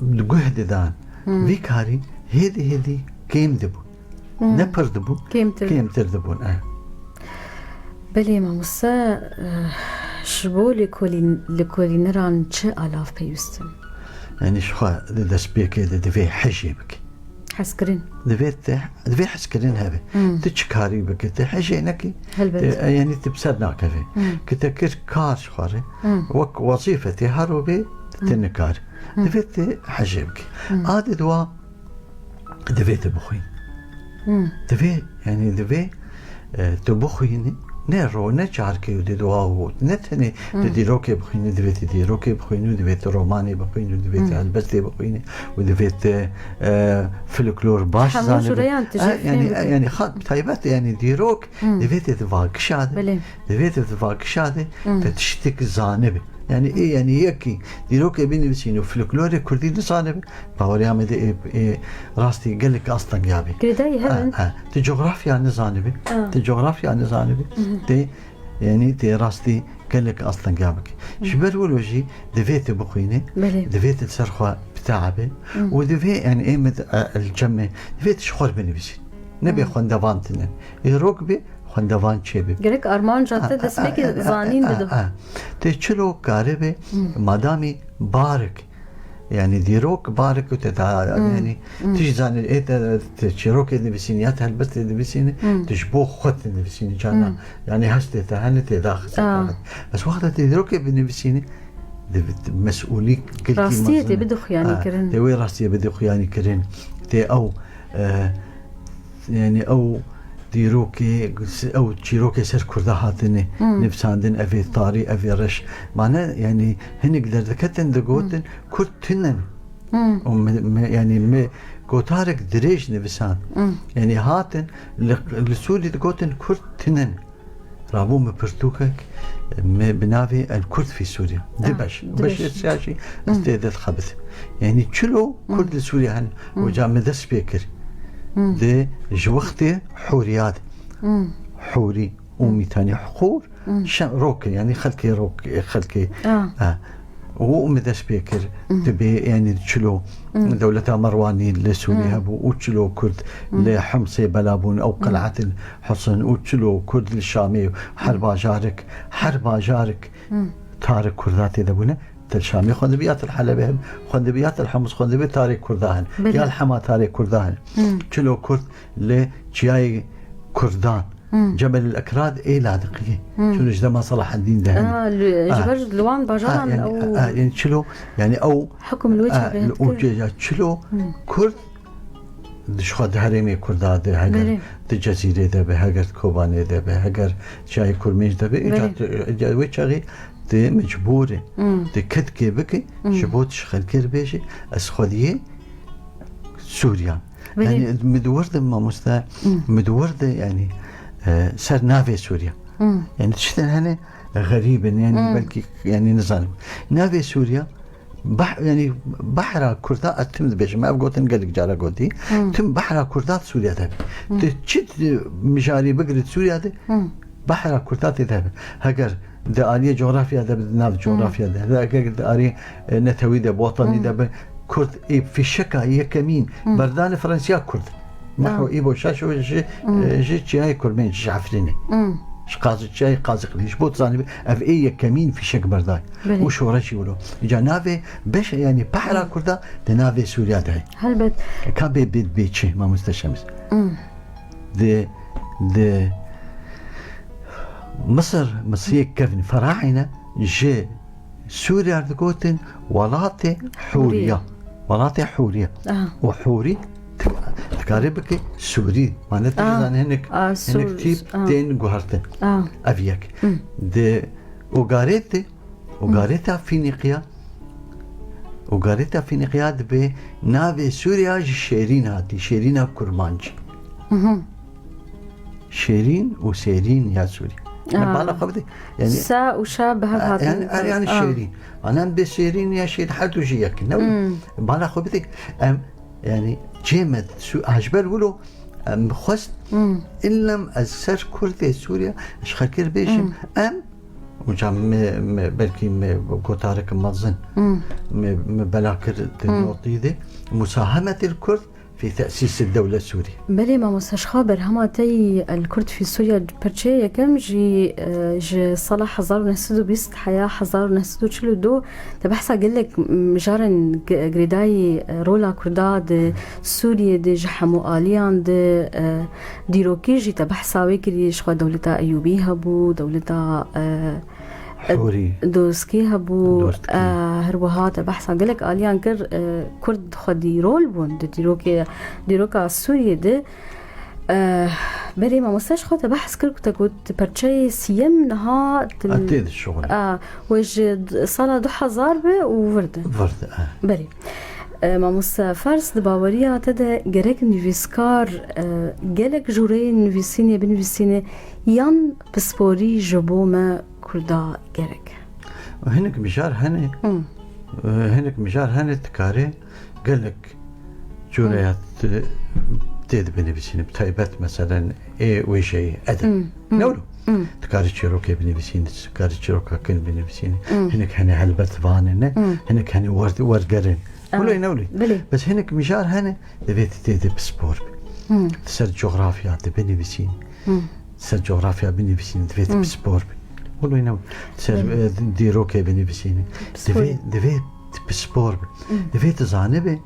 guh didan. Hmm. Vî karî hêdî hêdî kêm dibû. Hmm. Ne pir dibû, Kêmtir. kêmtir dibûn. Eh. Belê mamoste, eh, ji bo lêkolîn-, lêkolîneran çi alav pêwîst in? Yanî ji xwe di destpêkê de divê hejê bike. Hezkirin. Divê te, divê hezkirin hebe. Hmm. Tu çi karî bike, tu hejê nekî, Helbet. tu, yanî tu bi ser nakeve. Hmm. Ki te kir kar ji xwe re, Hmm. wek wezîfe tê hero bê, Hmm. tu nikar. Hmm. Divê tu hejê bike. Hmm. A di dua divê tu bixwîn. Hmm. Divê, yanî divê, e, tu bixwînî, Ne ro, ne carkê û dê doğa got. Ne tenê tu dîrokê bixwînî, divê tu dîrokê bixwînî û divê tu romanê bixwînî û divê tu helbestê bixwînî û divê tu, e, folklor baş Hemû zanibî. jûreyan tu jê E, fêm yani, bikî. yani, xat taybet, yani, dîrok divê tu di vagişa de, Belê. divê tu di vagişa de, Hmm. tu tiştik zanibî. Yani, ê, yani, yekî dîrokê binivîsîn û folklorê kurdî nizanibî, Baweriya me de ê, ê rastî gelek asteng ya bî. Girêdayî hev in. Ha, ha. Tu coğrafya nizanibî. Ha. Tu coğrafya nizanibî. Hı hı. Tê, yani tê rastî gelek asteng ya bikî. Hı. Ji ber wilo jî divê tu bixwînî, Belê. divê tu li ser xwe bitaebî. Hı. Û divê, yani ê min, e, el cemê, divê tu ji xwe binivîsî. Nebê Hı. xwendevan tune. Ê rok bê, xwendevan çêbî. Gerek armanca te Ha, destpêkê ha, ha, zanîn ha, bidin. ha. Tê çilo karibe, Hı. madamî barik, yani dîrok barik û te da, Hmm, yani, hmm. tu jî zanî, ê te, te çîrokê dinivîsînî ya te helbestê dinivîsînî, Hmm. tu ji bo xwe dinivîsînî cana. Hmm. Yani hestê te hene tê daxistin. Ah. Bes wexta te dîrokê binivîsînî, di, di mesûlî gelkî Rastiyê mezin tê e. bidixuyanî Ha, kirin. Tê wê rastiyê bidixuyanî kirin. Tê ew, e, yani ew dîrokê, ew çîrokê ser Kurda hatine Hmm. nivîsandin, ev ê tarî, ev ê reş. Mane, yani hinek derdiketin digotin, Hmm. Kurd tune ne. Hmm. Û me, me, yani me gotarek dirêj nivîsand. Hmm. Yani hatin li, li Sûrî digotin Kurd tune ne. Rabû me pirtûkek, me bi navê El Kurd fî Sûriya. Ah, Dibeş. Dibeş. Beşê siyasî Hmm. ez tê de dixebitim. Yani çilo Hmm. Kurd li Sûriya hene. Hmm. Oca me dest pê kir. Hmm. Di ji wextê Hûriya de. Hmm. Hûrî. û Hmm. mîtanî hûr Hmm. şem rok e, yani xelkê rok, xelkê, Ah. e, û min dest pê kir, Hmm. dibê, yani çilo Hmm. dewleta Merwanî li Sûrî Hmm. hebû û çilo Kurd Hmm. li Himsê bela bûn, ew Hmm. qel'etil Husin û çilo Kurd li Şamê, her bajarek, her bajarek Hmm. tarê Kurda tê de bûne. Til Şamê xwendibiya, til Helebê hem xwendibiya, til Hims xwendibiya, tarê Kurda hin. Belê. Ya li Hema tarê Kurda hin. Hmm. Çilo Kurd li çiyayê Kurdan. Hmm. Cebel el Ekrad ê Ladiqiyê. Hmm. Çilo ji dema Selahaddîn de hene. Ah, li, ji Ah. ber li wan bajaran Ah, yani, ew ah, yani çilo, yani ew, hukm li wê ah, çaxê li hat û kir. Ya çilo Hmm. Kurd di ji xwe di herêmê Kurda de, heger Belê. di Cezîrê de be, heger di Kobanê de be, heger çiyayê Kurmêj de be, Belê. îca tu, îca wê çaxê tu mecbûr e. Hmm. Tu ketkê bike, Hmm. ji bo tu ji xelkê re bêje, ez xwediyê Sûriyan. Belê. Yani, mi di wir de mamoste, Hmm. mi di wir de, yani, e, ser navê Sûriya. Hmm. Yani, tiştên hene xerîb in, yani, Hmm. belkî, yani, nizanim. Navê Sûriya, bah-, yani, behra Kurda, ez tim dibêjim, ev gotin gelek cara gotî, Hmm. tim behra Kurda Sûriya de. Hmm. Tu çi mijarî bigirî Sûriya de, Hmm. Behra Kurda tê de be. Heger di aliyê coğrafya de be, di nav Hmm. coğrafya de be. Heger di aliyê, e, netewî de, watanî Hmm. de be, Kurd ê fîşeka yekemîn Hmm. berdanê Fransiya Kurd. Mehro Ah. Îbo Şaşo ji, Hmm. e, ji çiyayê Kurmên, ji Efrînê. Hmm. Ji Qaz-, çiyayê Qaziqlî. Ji bo tu zanî be, ev ê yekemîn fîşek berday. Belê. Û şoreşî wilo. Îca navê beş, yani behra Hmm. Kurda di navê Sûriya de. Helbet. Ka bê, bê, bê çi, mamoste Şems? Hmm. Di, di Misir, Misirê kevn, Feraîne ji Sûriya digotin welatê Hûriya. Hûriya. Welatê Hûriya. Aha. Û Hûrî di-, dikare bike Sûrî. Mane tu Ah. zanî hinek, Ah, hinek Sûr-, tîp ah. tên guhertin. Ah. Ev yek. Hmm. Di Ugarê de Û gareta Fînîqiya, û gareta Fînîqiya dibe navê Sûriya ji şêrîn hatî, şêrîna kurmanc. Mhm. Şêrîn û sêrîn ya Sûriya. Em Aa. bala xwe bide. Yani, Sa û şa bi hev a, hatin. yani, er, yani Ah. şêrîn. Ana em bê sêrîn ya şêrîn, her du jî yek in. Ne Hmm. bala xwe bide. Em, yani, cê me Sû-, a, ji ber wilo, em xwest, Hmm. illem ez ser Kurdê Sûriya, ji xelkê re bêjim, Hmm. em Uca me, me, belkî me gotarek mezin Hmm. me, me bela kir di Hmm. notî de. Musahemetil Kurd fi tesîs dewlet Sûrî. Belê mamoste, ji xwe berhema te yî El Kurd fi Sûriya, perçeyê yekem jî, e, ji sala hezar û neh sed û bîst heya hezar û neh sed û çil û du te behsa gelek mijarên gi-, girêdayî, e, rola Kurda di Sûriyê de ji hemû aliyan de, e, Dîrokî jî te behsa wê kirî, ji xwe dewleta Eyûbî hebû, dewleta, e, Hûrî. Doskî hebû, Doskî. E, her wiha te behsa gelek aliyan kir, e, Kurd xwedî rol bûn di dîrokê, dîroka Sûriyê de. E, Belê, mamoste, ji xwe te behs kir ku te got perçeyê siyem niha til- A, tê de şixulê. A, we ji d-, sala du hezar be û vir de. Vir de, e. Belê. E, mamoste Fers, di baweriya te de gerek nivîskar, e, gelek jûreyên nivîsînê binivîsîne yan pisporî ji bo me Kurda gerek? Hinek mijar hene. Hmm. E, hinek mijar hene, dikare gelek cûreya Hmm. te-, tê de binivîsîne. Bi taybet, meselen, ê wêjeyê, edeb. Hmm. Hmm. Ne wilo? Hmm. Dikarî çîrokê binivîsîne, dikarî çîroka kin binivîsîne. Hmm. Hinek hene helbet vanê ne, Hmm. hinek hene wer-, wergerên. Ah, Wilo ne wilo? Belê. Bes hinek mijar hene, divê tu tê de pispor bî. Hmm. Di ser cografya de binivîsîne. Hmm. Ser cografya binivîsîne, divê tu Hmm. pispor bî. Wilo ne wilo? Ser, Belê. e, dîrokê binivîsîne. Pispor. Divê, divê tu pispor bî. Hmm. Divê tu zanibe,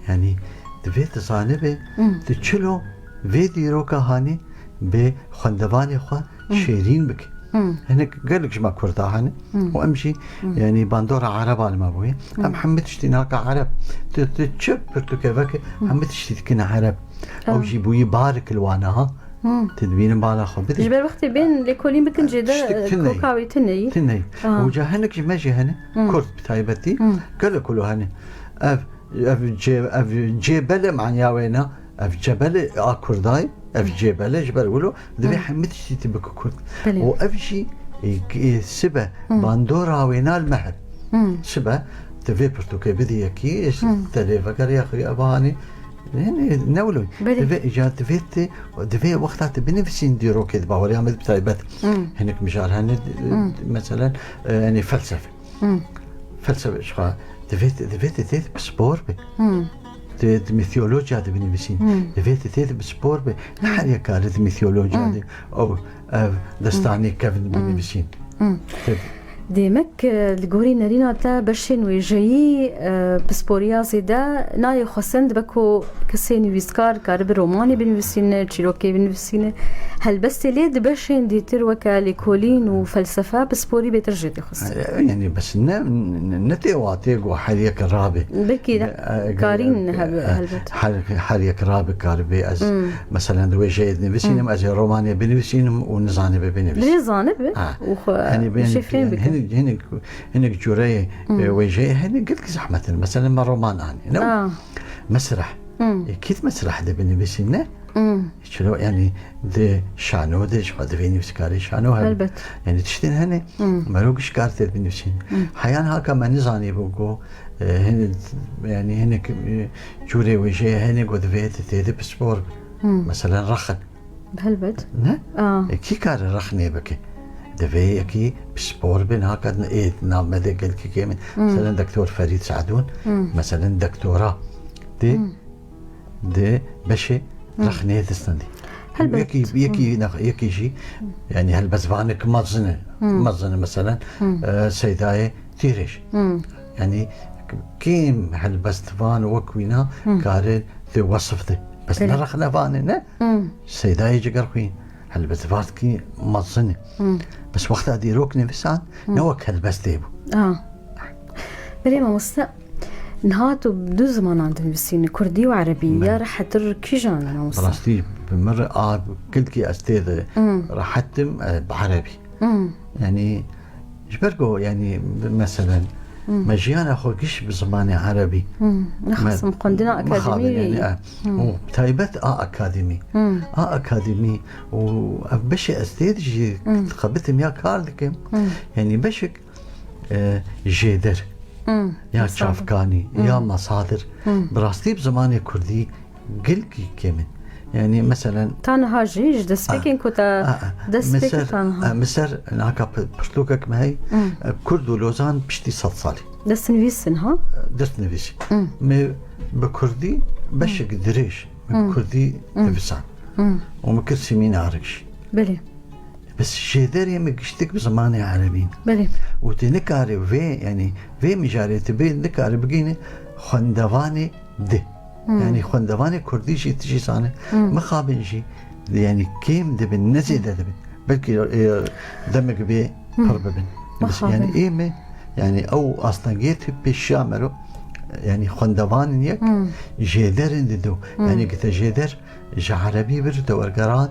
yanî divê tu zanibe, Hmm. tu çilo vê dîroka hanî bi xwendevanê xwe Hmm. şêrîn bike. Hmm. Hinek gelek ji me Kurda hene Hmm. û em jî, Hmm. yanî bandora Ereba li me bûye. Em Hmm. hemî tiştî naka Ereb. Tu, tu çi pirtûke veke, Hmm. hemî tiştî dikine Ereb. Ah. Ew jî bûyî barik li wana ha. Hmm. Tu dibînin bala xwe bidî. Ji ber wextê bên lêkolîn bikin jê de Tiştik tune ye. koka wê tune ye. Tune ye. Ah. Û ca hinek ji me jî hene, Hmm. Kurd bi taybetî, Hmm. gelek wilo hene. Ev, ev cê-, ev cêbele manya wê ne, ev cebele a Kurdayê, ev Hmm. cêbele ji ber wilo, divê Hmm. hemî tiştî tu bike Kurd. Belê. Û ev jî, e, e, sibe Hmm. bandora wê na li me hebe. Hmm. Sibe, tu vê pirtûkê bidî yekî, Hmm. te lê vegeriya xwe ya bihanî. Yanî, ne wilo. Belê. Divê, îca divê tu, divê wexta tu binivîsîn dîrokê di baweriya me de bi taybet. Hmm. Hinek mijar hene, Hmm. meselen, e, yanî felsefe. Hmm. Felsefe ji xwe divê, divê tu tê de pispor be. Hmm. Tu, tu mîtiyolojiya de binivîsîn. Hmm. Divê tu tê de pispor be. Ne Hmm. her yek kare di mîtiyolojiya Hmm. de ew, ev destanê kevin Hmm. binivîsîn. Hmm. Tu Demek, e, li gorî nerîna te beşên wêjeyî, e, pisporiya zêde nayê xwestin, dibe ku kesê nivîskar karibe romanê binivîsîne, çîrokê binivîsîne. Helbestê lê di beşên dîtir weke lêkolîn û felsefe pisporî bêtir jê tê xwestin. E, yanî bes ne, ne, ne tê watê ku her yek rabe. Belkî Ne, e, karîn e, hebe e, helbet. her, her yek rabe karibe ez, Hmm. meselen, di wêjeyê dinivîsînim, Hmm. ez ê romanê binivîsînim û nizanibe binivîsim. Divê zanibe Ha. û xwe Yanî ben- jê fêm bike. hinek, hinek, hinek cûreyê, Hmm. e, wêjeyê hene gelkî zehmet in. Meselen, me roman anî. Ne? Ah. Mesreh. Hmm. E, kît mesreh de binivîsîn, ne? Hmm. Çilo, yanî di şano de, ji xwe divê nivîskarê şano hebe. Helbet. Yanî tiştên hene, Hmm. mero gişkar tê binivîsîn. Hmm. Heyan haka me nizanî bû ku, e, hin-, yanî hinek, e, cûrê wêjeyê hene ku divê tu tê de pispor be. Hmm. Meselen, rexin. Helbet. Ne? Ah. E, kî kare rexnê bike? Divê yekî pispor be, naka ê nav me de gelkî kêm in. Hmm. Meselen, Doktor Ferîd Sadûn, Hmm. meselen, doktora di, Hmm. di beşê Hmm. rexnê distendî. Helbet. Yekî, yekî, Hmm. ne-, yekî jî, yanî helbestvanek mezin e. Hmm. Mezin e, meselen, Hmm. e, Seydayê Tîrêj. Hmm. Yanî kêm helbestvan wek wîna Hmm. karin di wesif de. Bes Belê. ne rexnevan e, ne? Hmm. Seydayê Cigerxwîn, helbestvanekî mezin e. Hmm. Bes wexta dîrok nivîsan, Hmm. ne wek helbestê bû. Ah. Belê mamoste, niha tu bi du zimanan dinivîsînî, kurdî û erebî, Ben- ya rehetir kîjan e mamoste? Rastî, bi min re a, gelkî ez tê de Hmm. rehet im, e, bi erebî. Hmm. Yanî, ji ber ku, yanî, meselen, Hmm. me jiyana xwe giş bi zimanê erebî. Hmm. Nexasim Me-, xwendina mixabin, akademî. yanî, e, Hmm. û taybet a akademî. Hmm. A akademî û ev beşê ez tê de jî Hmm. dixebitim ya kar dikim. Hmm. Yanî beşek, e, jêder, Hmm. ya Mesadir. çavkanî, Hmm. ya mesadir. Hmm. Bi rastî bi zimanê kurdî gelkî kêm in. Yanî, meselen, Ta niha jî ji destpêkên Ah, ku te ah, ah. dest pê kir Miser, ta niha. ah, miser, naka pi-, pirtûkek me heye, Hmm. eh, Kurd û Lozan piştî sed salî. Destnivîs in, ha? Eh, destnivîs. Hmm. Me bi kurdî beşek Hmm. dirêj, me Hmm. bi kurdî Hmm. nivîsan. Hmm. Û me kir semînarek jî. Belê. Bes jêderê me giştik bi zimanê erebî ne. Belê. Û tu nikarî vê, yanî vê mijarê tu bê nikarî bigihînî xwendevanê di. Hmm. Yanî xwendevanê kurdî jî tu jî zanî. Hmm. Mixabin jî, yanî kêm dibin, ne zêde dibin. Belkî, e, demek bê Hmm. pir bibin. Bes, Mixabin. yanî ê me, yanî ew astengê tu pêşiya me ro, yanî xwendevanên yek, Hmm. jêderên di do. Hmm. Yanî gite jêder ji erebî bir te wergeran,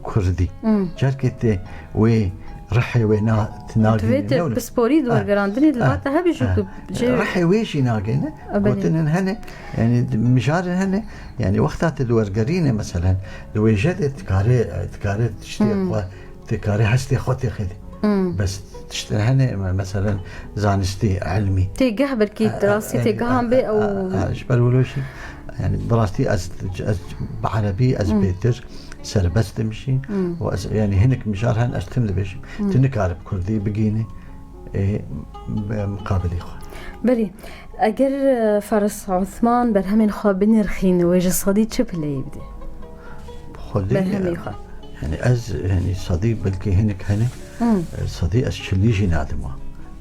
kurdî. Hmm. Carkê tê wê rihê wê na, tu nagihînî. Divê tê pisporî di wergerandinê li vata hebî jî ku jê rihê wê jî nagihîne. Gotinên hene, yanî mijarên hene, yanî wexta tu di wergerînê, meselen, di wêje de dikare, dikare tiştê xwe, dikare hestê xwe têxê de. Hmm. Bes tiştên hene, me-, meselen, zanistî, ilmî. Têgeh belkî, e, rastî e, têgehan bê ew. E, e, ji ber wilo jî, yanî bi rastî ez, ez bi erebî ez bêtir serbest im jî. Hmm. Û ez, yanî hinek mijar hene ez tim dibêjim. Hmm. Tu nikarî bi kurdî bigihînî, ê, bi miqabilî xwe. Belê. Eger, e, Faris Osman berhemên xwe binirxîne, wê ji sedî çi pileyî bidî? Xwedê, berhemê xwe. Yanî ez, yanî sedî belkî hinek hene, hmm, e, sedî ez çilî jî nadim wa.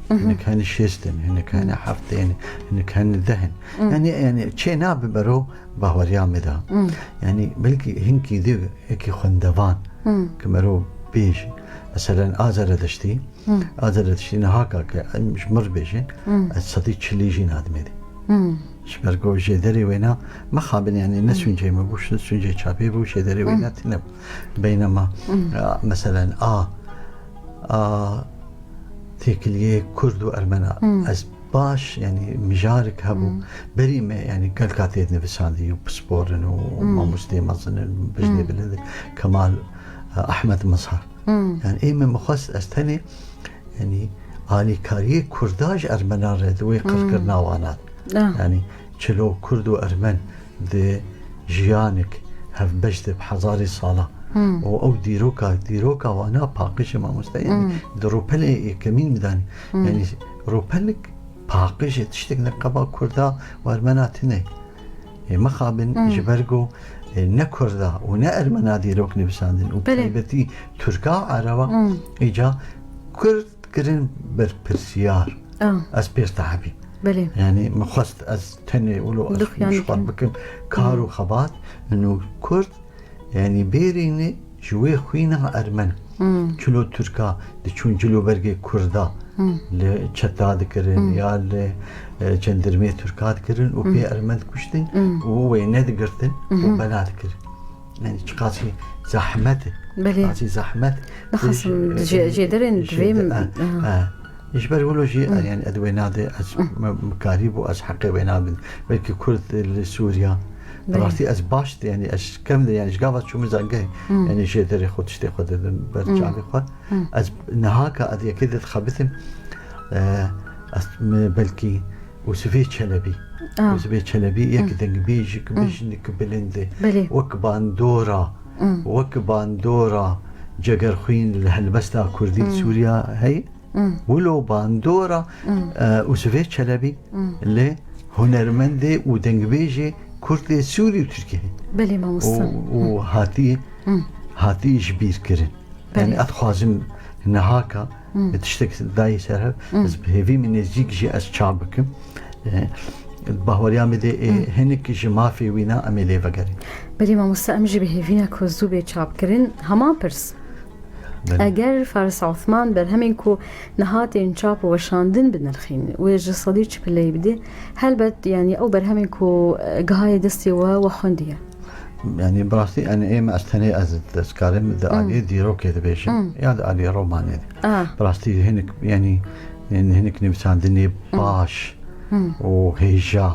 Mhm. Hinek hene şêst in, hinek hene heft in, hinek hene deh in. Hmm. Yanî, yanî çê nabe bero bahweriya me de. Hmm. Yanî belkî hinkî di yekî xwendevan, hmm, ki mero bêj, meselen, a Zeredeştî, hmm, a Zeredeştî niha ka ke em ji mir bêjin, hmm, ez sedî çilî jî nadimê de. Hmm. Ji ber ku jêderê wêna mexabin, yanî ne, hmm, sûncê me bû, sûncê çapê bû, jêderê, hmm, wêna tine bû. Beynema, hmm, ya, meselen, a, a têkiliyê Kurd û Ermena, hmm, ez baş, yanî mijarek hebû. Hmm. Berî me, yanî gelka tê nivisandî û pisporin û, hmm, mamosteyê mezin in, bijnê, hmm, bilind in, Kemal, e, Ehmed Mezhar. Hmm. Yanî ê min xwest ez tenê, yanî alîkariyê Kurda ji Ermenan re di wê, hmm, qirkirina wana de. Ah. Yanî çilo Kurd û Ermen di jiyanek hevbeş de bi hezarê sala. Hmm. Û ew dîroka, dîroka wana paqij e, mamoste, yanî, hmm, di rûpelê yekemîn midanî. Hmm. Yanî rûpelek paqij e, tiştek li qeba Kurda û Ermena tine. Ê, mixabin, hmm, ji ber ku, ê, ne Kurda û ne Ermena dîrok nivîsandin û, belê, taybetî Tirka û Ereba, hmm, îca Kurd kirin berpirsiyar. Ah. Ez pêr tehabî. Belê. Yanî min xwest ez tenê wilo ez, duh, yanî, ji xwe kirin, bikim kar û, hmm, xebat, min û Kurd, yanî bêrînê ji wê xwîna Ermen. Hmm. Çilo Tirka diçûn cilûbergê Kurda, hmm, li çeta dikirin, hmm, ya li, e, cendirmê Tirka dikirin û, hmm, pê Ermen dikuştin, hmm, û wê nedigirtin û, mhm, bela dikirin. Yanî çiqasî zehmet e. Belê. Çiqasî zehmet. Nexasim, e, jê-, e, jêderên jê-, divê, e, aha, e. Ji ber wilo jî, hmm, yanî ez wê nadê, ez, hmm, me, mikarî bû, ez heqê wê nabin. Belkî Kurd li Sûriya. Belê. Rastî ez baş, yanî ez kem de, yanî ji gava çûme zangehê, hmm, yanî jêderê xwe, tiştê xwe didin ber, hmm, çavê xwe. Hmm. Ez niha ka ez yekê de dixebitim, e, ez, me belkî Ûsivê Çelebî. Ah. Ûsivê Çelebî yek, hmm, dengbêjik, hmm, bijnik bilind e. Belê. Wek bandora, hmm, wek bandora Cegerxwîn li helbesta Kurdî, hmm, Sûriya heye. Hmm. Wilo bandora, hmm, e, Ûsivê Çelebî, hmm, li hunermendê û dengbêjê Kurd ê Sûrî û Tirkiyê. Belê, mamoste. Û, û, hmm, hatî, hmm, hatî ji bîr kirin. Belê. Yanî ez dixwazim niha ka, hmm, tiştek dayî ser hev, hmm, ez bi hêvî min nêzîk jî ez çap bikim. E, bahweriya min dê, e, hmm, hinek ji mafê wîna em ê lê vegerin. Belê mamoste, em jî bi hêvî ne ku zû bê çapkirin. Hema pirs. Belê. Eger Faris Osman berhemên ku niha tên çap û weşandin binirxîn, wê ji sedî çi pileyî bidî? Helbet, yanî ew berhemên ku, e, gihayê destê we, we xwendiye. Yanî bi rastî, yanî ê me, ez tenê ez, ez karim di, hmm, aliyê dîrokê dibêjim, hmm, ya di aliyê romanê de. Ah. Bi rastî hinek, yanî, yanî hinek nivîsandinê, hmm, baş, hmm, û hêja,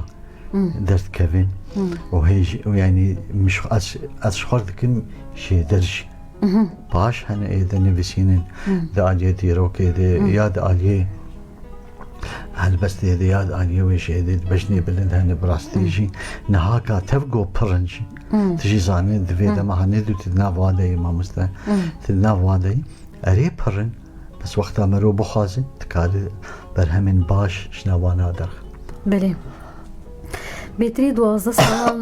hmm, derdikevin. Hmm. Û hêj-, û yanî min ji-, ez, ez ji xwe dikim jêder jî. Mhm. Baş hene ê de nivîsînin, hmm, di aliyê dîrokê de, hmm, ya di aliyê helbestê de, ya di aliyê wêjeyê de, di bejnê bilind hene, bi rastî, hmm, jî niha ka tev go pir in jî. Hmm. Tu jî zanî, di vê, hmm, dema hene dû tu di nav wa de yî, mamoste. Hmm. Tu di nav wa de yî. Erê pir in, bes wexta mero bixwaze, dikare berhemên baş ji nav wana derxe. Belê. Bêtirî duwazdeh salan,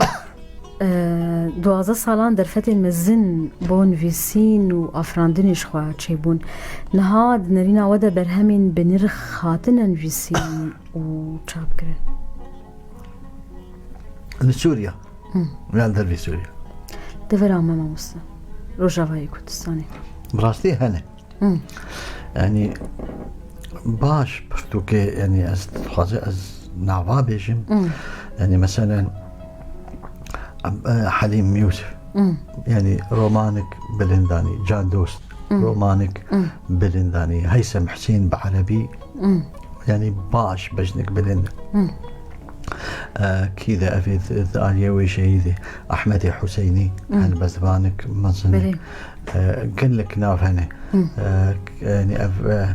e, duwazdeh salan derfetên mezin bo nivîsîn û afirandinê ji xwe çêbûn. Niha di nerîna we de berhemên bi nirx hatine nivîsîn û çapkirin? Li Sûriya. Hı. Yan dervî Sûriya. Devera me, mamoste. Rojavayê Kurdistanê. Bi rastî hene. Hı. Yanî baş pirtûkê, yanî ez dixwaze ez nava bêjim. Hı. Yanî meselen, e, Helîm Yûsif. Hmm. Yanî romanik bilind anî, Can Dost, Hmm. romanik Hmm. bilind anî, Heysem Husên bi erebî, Hmm. yanî baş bejnik bilind. Hmm. E, kî de evê di, di aliyê wêjeyî de Ehmedê Huseynî, Hmm. helbestvanik mezin. Belê. E, gelek nav hene. Hmm. E, yanî ev, e,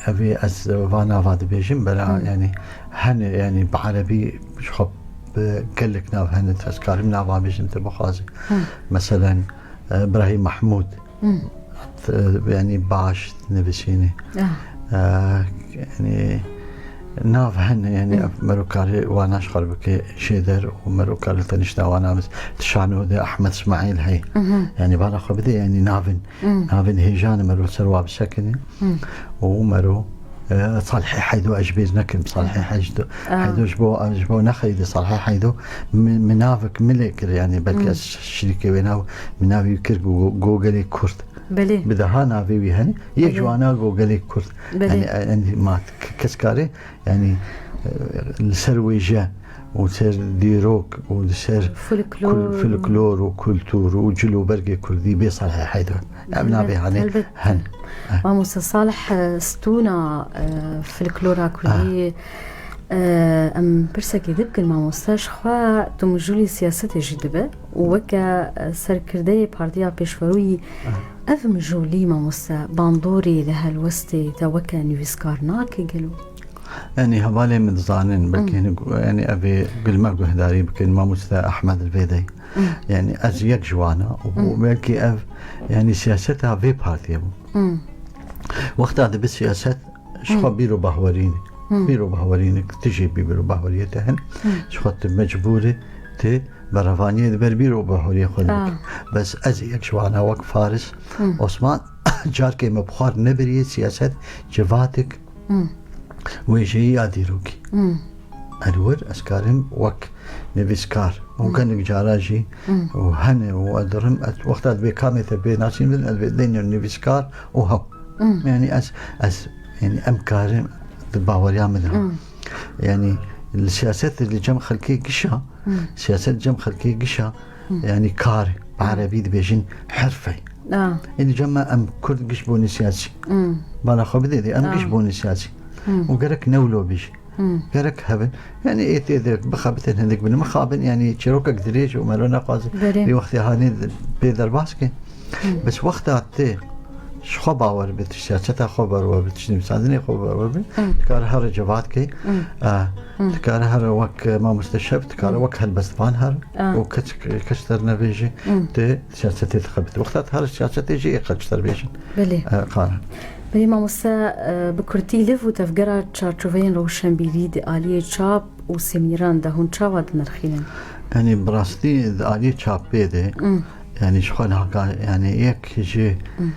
evê ez va nava dibêjim, bela Hmm. yanî hene, yanî bi erebî ji xwe bi gelek nav hene, ez karim nava bêjim, te bixwaze. Hmm. Meselen, e, Birahîm Mahmûd, Hmm. e, yanî baş nivîsînî. Ah. E, yanî nav hene, yanî Hmm. ev mero karê wana ji xwe bike jêder û mero karê tenişta wana biz. Di şano de Ehmed Smaîl hey. Mhm. Yanî bala xwe bide, yanî navin, Hmm. navin hêjan mero ser wa bisekinî. Hmm. Û mero, e, Salihê Heydo ez ji bîr nekim. Salihê Heydo, Ah. Heydo ji bo, ji bo nexeyde Salihê Heydo min, min navik milê kir, yanî belkî Hmm. ez şirîkê wê nav, min navî kir Go-, Gogelê Kurd. Belê. Bi deha navê wî hene. Yek Belê. ji wana Gogelê Kurd. Belê. Yanî, e, endî ma k-, kes kare, yanî, e, li ser wêje û ser dîrok û li ser Folklor. kul-, folklor û kultur û cil û bergê kurdî bê Salihê Heydo. Ev Helbet, navê hanê helbet. hen. Mamoste Salih, e, stûna, e, folklora kurdî, Ah. e, em pirsekê dibikin mamoste, ji xwe tu mijûlî siyasetê jî dibe û weke, e, serkirdeyê Partiya Pêşverûyî, Ah. ev mijûlî mamoste bandorê li helwestê te weke nivîskar nake gelo? Yanî hevalê min dizanin, belkî Hmm. hinek, yanî evê gilme guhdarî bikin, mamoste Ehmed li vê dey. Hmm. Yanî ez yek ji wan a û Hmm. belkî ev, yanî siyaseta vê partiyê bû. Hmm. Wexta dibe siyaset, ji xwe Hmm. bîr û bahwerî ne. Hmm. Bîr û bahwerî ne, tu jî bîr û bahweriyê te hene. Hmm. Ji xwe tu mecbûr î, tu berevaniyê di ber bîr û bahweriyê xwe Ah. dikî. Bes ez yek ji wan a wek Faris Hmm. Osman, carkê me bi xwe nebiriye siyaset, civatek Hmm. wêjeyî ya dîrokî. Hmm. Ez wir, ez karim wek nivîskar û Hmm. gelek cara jî Hmm. û hene û ez dirim, ez wexta dibê kamê te pê nasîn bin, ez dibê deynê nivîskar û hew. Hmm. Yanî ez, ez, yanî em karin di baweriya min de. Hmm. Yanî li siyasetê li cem xelkê gişa, Hmm. siyaset cem xelkê gişa, Hmm. yanî kar, bi Hmm. erebî dibêjin herfe. Ah. Ê di cem me em kurd giş bûne siyasî. Hmm. Bala xwe bidê dê, em Ah. giş bûne siyasî. Hmm. Û gerek ne wilo bêjî. Hmm. Gerek hebin. Yanî ê tê de bixebitin hindik bin. Mixabin, yanî çîrokek dirêj û mero nexwaze Belê. vê wextê hanê pê derbas ke. Hmm. Bes wexta tê ji xwe bawer bi, tu siyaseta xwe bawer bi, tu nivîsandinê xwe bawer bi, Hmm. dikare here cevat ke. Hmm. Ah, Hmm. dikare here wek mamoste şev, dikare Hmm. wek helbestvan here. Ah. Û kes, kes dernevêje, Hmm. tu siyasetê dixebit. Wexta tu here siyasetê jî ê xelk ji te re bêjin. Belê. Eh, qara. Belê mamoste, eh, bi kurtî liv û tevgera çarçoveyên rewşenbîrî di aliyê çap û semîneran de hûn çawa dinirxînin? Yanî bi rastî di aliyê çapê de, Hmm. yanî ji xwe naka, yanî yek ji Hmm.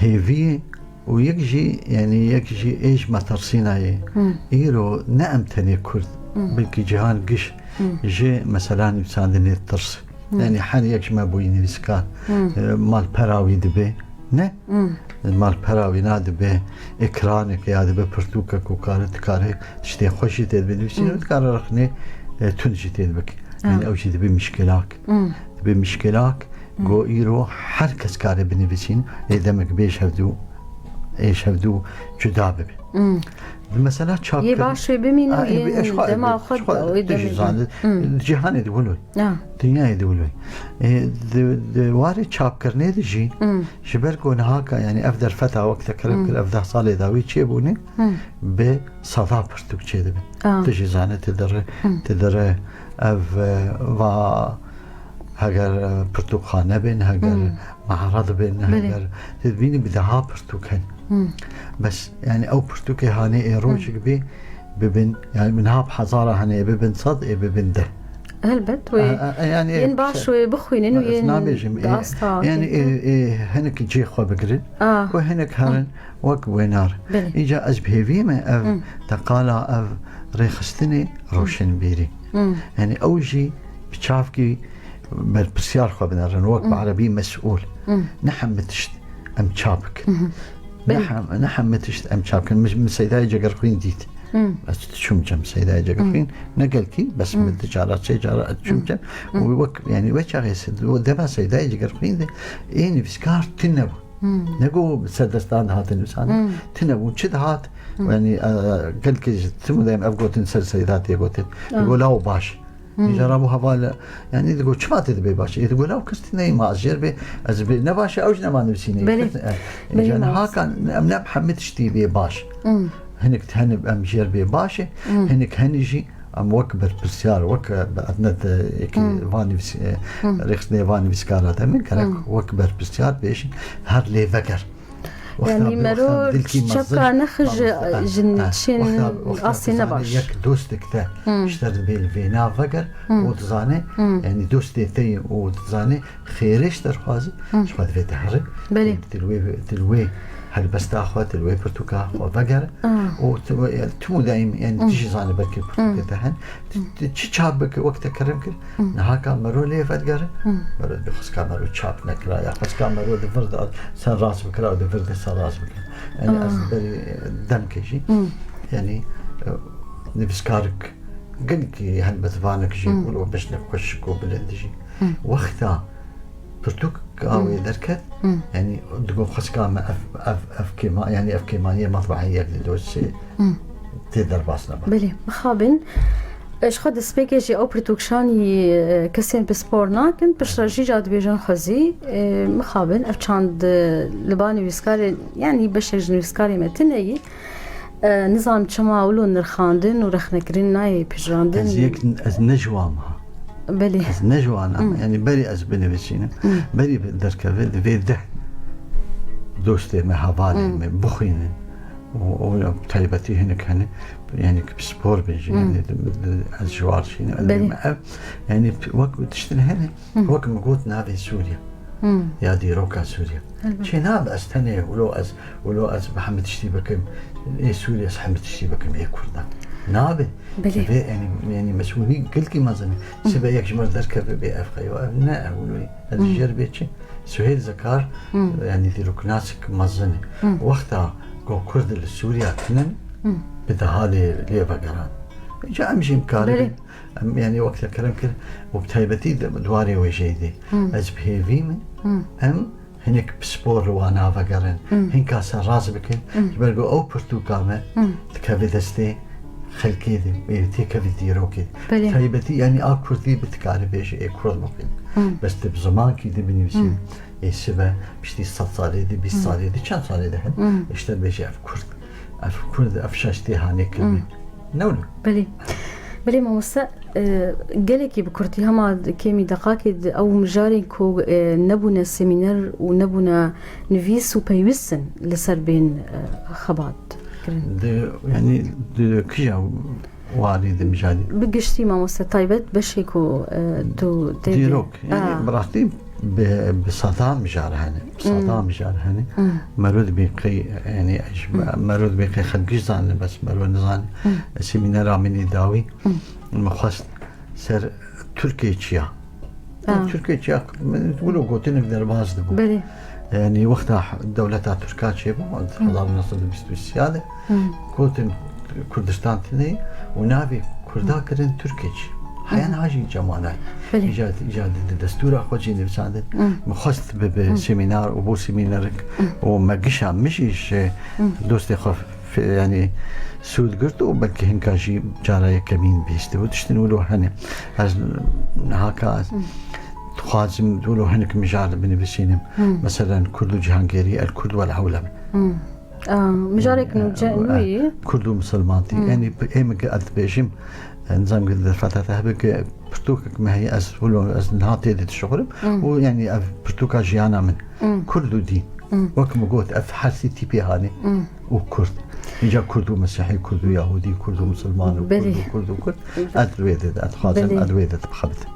hêviyê û yek jî, yanî yek jî ê ji metirsîna ye. Hmm. Îro ne em tenê kurd, Hmm. belkî cîhan giş Hmm. ji mesela nivîsandinê tirs. Hmm. Yanî her yek ji me bûyî nivîskar, Hmm. e, malpera wî dibe. Ne? Hmm. Malpera wî na dibe ekranek ya dibe pirtûkek û kare dikare tiştê xwe jî tê dibe nivîsîn Hmm. û dikare rexnê, e, tund jî tê dibik. Ah. Yanî ew jî dibe mişkilak. Hmm. Dibe mişkilak, Hmm. go îro her kes kare binivîsîn, ê demek bê ji hevdû, ê ji hevdû cuda bibe. Hmm. Di mesela çap Yê kirin. baş wê bimîn û Ah, ê, yên ê, ji xwe, dema ji xwe xwe, de, wê tu jî demê de. zanî, Hmm. di cîhanê de wilo. Ah. Dinyayê de wilo. Ê, di, di warê çapkirinê de jî, Hmm. ji ber ku niha ka, yanî ev derfeta wek te kerem Hmm. kir, ev deh salê dawî çêbûne, Hmm. bi seda pirtûk çêdibin. Ah. Tu jî zanî, tu dire, Hmm. tu dire ev, e, va heger, e, pirtûkxane bin, heger Hmm. me'rad bin, Belê. heger, tu dibînî bi deha pirtûk hene. Hmm. Bes, yanî ew pirtûkê hanê ê Hmm. rojek bê, bibin, yanî niha bi hezara hene ê bibin sed, ê bibin deh. Helbet, wê A, a, a, yanî yên baş se- wê bixwînin û Ez yên nabêjim, di ê, asta yanî ê, ê hinek cê xwe bigirin Ah. û hinek herin wek wênar. Belê. Îca ez bi hêviyê me ev Hmm. teqala, ev rêxistinê roşenbîrî. Hmm. Yanî ew jî bi çavkî berpirsiyar xwe binerin, wek bi Hmm. erebî mesûl. Hmm. Ne hemî tişt em çap bikin. Mhm. Ne Belê. hem, ne hemî tişt em çap bikin. Min, min Seydayê Cegerxwîn dît. Hmm. Ez diçûm cem Seydayê Cegerxwîn, ne gelkî, bes min di cara, sê cara ez diçûm cem. Û wek, yanî wê çaxê se-, dema Seydayê Cegerxwîn de ê nivîskar tune bû. Ne ku serdestan dihatin nivîsandin, tune bû. Çi dihat? Yanî, e, gelkî ji tim dayim ev gotin ser Seyda tê gotin. Digo law baş. Îja rabû heval, yanî digo çima tê dibê baş? Ê digo law kes tune ye, ma ez jêr bê, ez bê ne baş e, ew jî nema nivîsînê. Belê. Kes, e, Belê, îja niha mamoste. Kan em ne hemî tiştî bê baş. Hinik hene em jêr bê baş e, hinik hene jî em wek berpirsiyar, wek, e, bi ednet, e, yekî van nivîs-, e, rêxistinê van nivîskara de min gerek wek berpirsiyar bêjin her lê veger. Wexta Yanî bi-, mero wexta dilkî çepka mezin, nexij mamoste, eh, ji eh, nivîsên wexta, wexta asê dizane nebaş. Yek dostek te ji te dibê li vêna veger û dizane, yanî dostê te ye û dizane xêrê ji te dixwaze, ji xwe divê te here. Belê. Til wê, til wê helbesta xwe, til wê pirtûka xwe vegere. Ah. Û tu, yani, tu daîm, yani, tu jî zane belkî pirtûkê te hen. Tu, tu çi çap bike, wek te kerem kir, niha ka mero lê vedigere. Mero di xwezka mero çap nekira, ya xwezka mero di vir de ser rast bikira û di vir de ser rast bikira. Yani, ez berî, e, demkê jî, yani, e, nivîskarik gelkî helbetvanek jî wilo beşnek xweşik û bilind jî. Wexta pirtûk ka wê derket, yani digo xwezka me ev, ev, ev kêma-, yani ev kêmaniyê matbahê yek li dosê tê derbas nebe. Belê, mixabin. Ji xwe destpêkê jî ew pirtûkşanî, e, kesên pispor nakin, piştre jî ca dibêjin xwezî, e, mixabin, ev çand, e, li ba nivîskarê, yani beşek ji nivîskarê me tune yî. E, nizanim çima wilo nirxandin û rexnekirin nayê pejirandin. Ez yek, ez ne ji wan me. Belê. Ez ne ji wan me. Hmm. Yani berî ez binivîsînim. Hmm. Berî derkeve divê deh dostê me, hevalê Hmm. me bixwînin. Û, û taybetî hinek hene, yani ki pispor bin jî, Hmm. yani di, di, ez ji wan şînim. Belê. Ev, yani wek tiştin hene, Hmm. wek min got navê Sûriye. Hmm. Ya dîroka Sûriye. Elbet. Çê nabe ez tenê wilo ez, wilo ez bi hemî tiştî bikim. Ê Sûriye ez hemî tiştî bikim, ê Kurdan. Nabe. Belê. Divê, yani, yani mesûlî gelkî mezin e. Hı. Sibe yek ji me derkeve bê ev xeyo, ev ne ew wilo. Ez Hı. jêr bê çi? Suheyl Zekar, Hı. yani dîroknasik mezin e. Hı. Wexta ku Kurd li Sûriye tinin, Hı. bi deha lê, lê vegeran. Ca em jî em karibin. Belê. Em, yani wek te kerem kir, û bi taybetî di, di warê wêjeyê de. Hmm. Ez bi hêvî me, Hmm. em hinek pispor li wana vegerin. Hmm. Hinka ser rast bikin. Hmm. Ji ber ku ew pirtûka me Hmm. dikeve destê xelkê de, ê têkevî dîrokê de. Belê. Taybetî, yani a kurdî bi dikare bêje ê kurd bixwîn. Hmm. Bes tu bi zimankî de binivîsî. Hmm. Ê sibe, piştî sed salê de, bîst Hmm. salê de, çend salê de hene, Hmm. işte bêje ev kurd. Ev kurd, ev şaş tê hanê kirinê. Hmm. Ne wilo? Belê. Belê mamoste, e, gelekî bi kurtî hema kêmî deqakê di ew mijarên ku, e, nebûne semîner û nebûne nivîs û pêwîst in li ser bên, e, xebat kirin. Di, yani, di kija warî di mijarî? Bi giştî mamoste taybet beşê ku, e, tu tê de Dîrok. Yani, Ah. bi rastî bi, bi sedan mijar hene. Bi sedan Hmm. mijar hene. Hmm. Mero dibê qey, yani, ji Hmm. mero dibê qey xelk jî zanin, bes mero nizanin. Hmm. Semînera min ê dawî, Hmm. min xwest ser Tirkiyê çiya. Ha. Tirkiyê çiya, min wilo gotinek derbas dibû. Belê. Yani, wexta dewleta Tirka çêbû, Hmm. hezar neh sed û bîst û sê de, Hmm. gotin Kurdistan tune û navê Kurda Hmm. kirin Tirkiyê çi. Heya Hmm. niha jî cem wan e. Belê. Îca, îca di, di destûra xwe jî nivîsandin. Hmm. Min xwest bi, bi Hmm. semînar û bo semînarik Hmm. û me gişa min jî ji Hmm. dostê xwe fe-, yani sûd girt û belkî hinka jî cara yekemîn bihîstibû. Tiştin wilo hene. Ez niha ka Hmm. dixwazim wilo hinek mijar binivîsînim. Hmm. Meselen Kurd û Cihangêrî, El Kurd wel Ewlem. Hmm. Ah, mijarek Eh, nûce-, eh, nû ye. Kurd û Misilmantî. Hmm. Yani, ê min ki ez dibêjim, eh, nizam ki derfeta te hebe ki pirtûkek me heye, ez wilo, ez niha tê de dişuxulim. Hmm. Û yani ev pirtûka jiyana min. Hmm. Kurd û dîn. Hmm. Wek min got, ev her sî tîpê hanê. Hmm. Û Kurd. Îca Kurd û Mesîhî, Kurd û Yahûdî, Kurd û Misilman û Belê. Kurd û Kurd û Kurd. Belê. Ez wê de, ez dixwazim, Belê. ez wê de dibixebitim.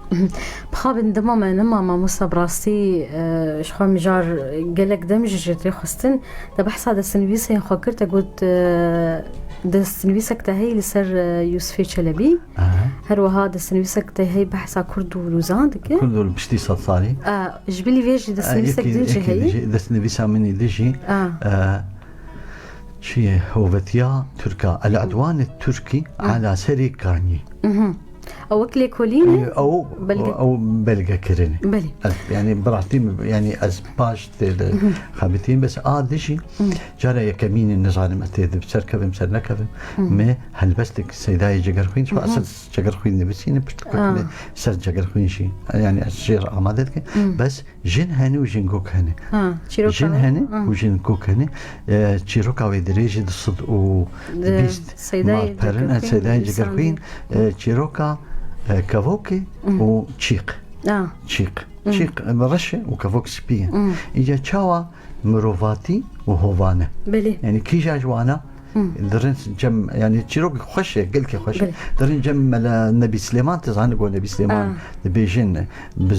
Pixabin dema me nema mamosta bi rastî, e, ji xwe mijar gelek dem jî jê tê xwestin. Te behsa destnivîsên xwe kir, te got, e, destnivîsek te heyî li ser, e, Yûsifê Çelebî. Aha. Her wiha destnivîsek te heyî behsa Kurd û Lûzan dike. Kurd û piştî sed salî. E, ji bilî vê jî E, destnivîsek yekî, din jî yekî heyî. Jî, destnivîsa min î din jî, A. e, Çi ye hovetiya Tirka? El-edwanê Tirkî ala serê Kanî. Mhm. Ew wek lêkolîn e? Ew, belge- ew belge kirin. Belê. Ez, yani, bi rastî min, yani, ez paş tê de xebitîm, bes a dijî cara yekemîn e, nizanim ez tê de ser kevim, ser nekevim. Me helbestek Seydayê Cegerxwîn, ji xwe esil Cegerxwîn nivîsîne, pişt kutine ser Cegerxwîn jî. Yani, ez şêr amade dikim. Bes Jin hene û jin gok hene. Ha, çîroka Jin hene ha. û jin gok hene. E, çîroka wê dirêj e du sed û bîst Seydayê malperin, e, Cegerxwîn, Seydayê Cegerxwîn, e, çîroka, e, kevokê û çîq. Ha. Çîq. Çîq, e, reş e û kevok spî ye. Îca çawa mirovatî û hovane. Belê. Yani kîja ji wana Hı. Dirin cem, yani çîrok xweş e, gelkî xweş e. Belê. Dirin cem Mela Nebî Silêman, tu zanî ku Nebî Silêman Ah. dibêjin bi, bi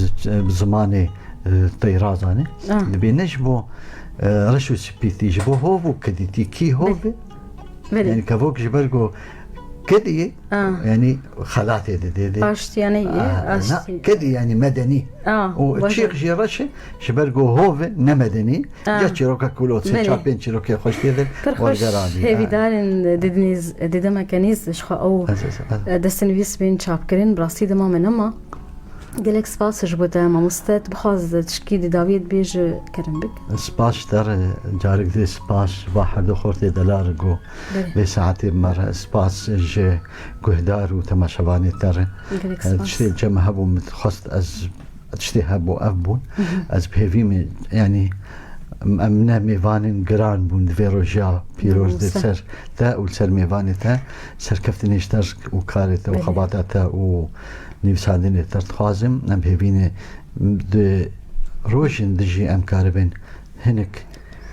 zimanê, e, teyra zanî. Ah. Dibê ne ji bo, e, reş û spîtî, ji bo hov û kedîtî. Kî hov Belê. e? Belê. Yani kevok ji ber ku kedî ye, Ah. yani xelatê didê. Dê. Aştiyane ye, Ah, aştî. na, kedî yani medenî. Ah, û baş çîq e. jî reş e, ji ber ku hov e, ne medenî. Ah. Ya çîroka Kulotê, Belê. çar pênc çîrokê xweş tê de Pir xweş wergeranî. hêvîdar in didinîz, didimeke nîz ji xwe ew, Ez, ez, ez. e, destnivîs bên çapkirin, bi rastî dema me nema. Gelek spas ji bo te mamoste, tu bixwaz tişkî di dawiyê dibêje kerem bik. Spas ji te re, carek dê spas ji va herdu xortê delal re go Belê. vê saetê me re, spas ji guhdar û temaşevanê te re. Gelek E, spas. Tiştê cem hebû min dixwest ez tiştê hebû, ev bûn. Hı hı. Ez bi hêvî me, yanî, em, em ne mêvanên giran bûn di vê roja pîroz de Mamoste. ser te û li ser mêvanê te, serkeftinê ji te û karê te û Belê. xebata te û nivîsandinê te dixwazim. Em bi hêvî ne di rojên dijî em karibin hinek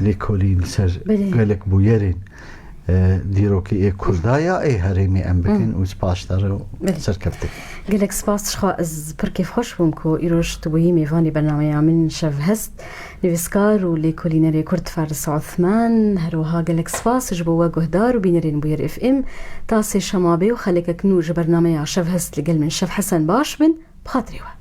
lêkolîn li ser Belê. gelek bûyerên, e, dîrokî ê Kurda ya ê herêmê em bikin Hı. û spas te re û Belê. serkeftin. Gelek spas ji xwe, ez pir kêfxweş bûm ku îroj tu bûyî mêvanî bernameya min Şevhest. Nivîskar û lêkolînerê Kurd Faris Othman, her wiha gelek spas ji bo we guhdar û bînerên Bûyer F M. Ta sêşema bê û xelekek nû ji bernameya Şevhest li gel min Şev Hesen baş bin, bi xatirê we.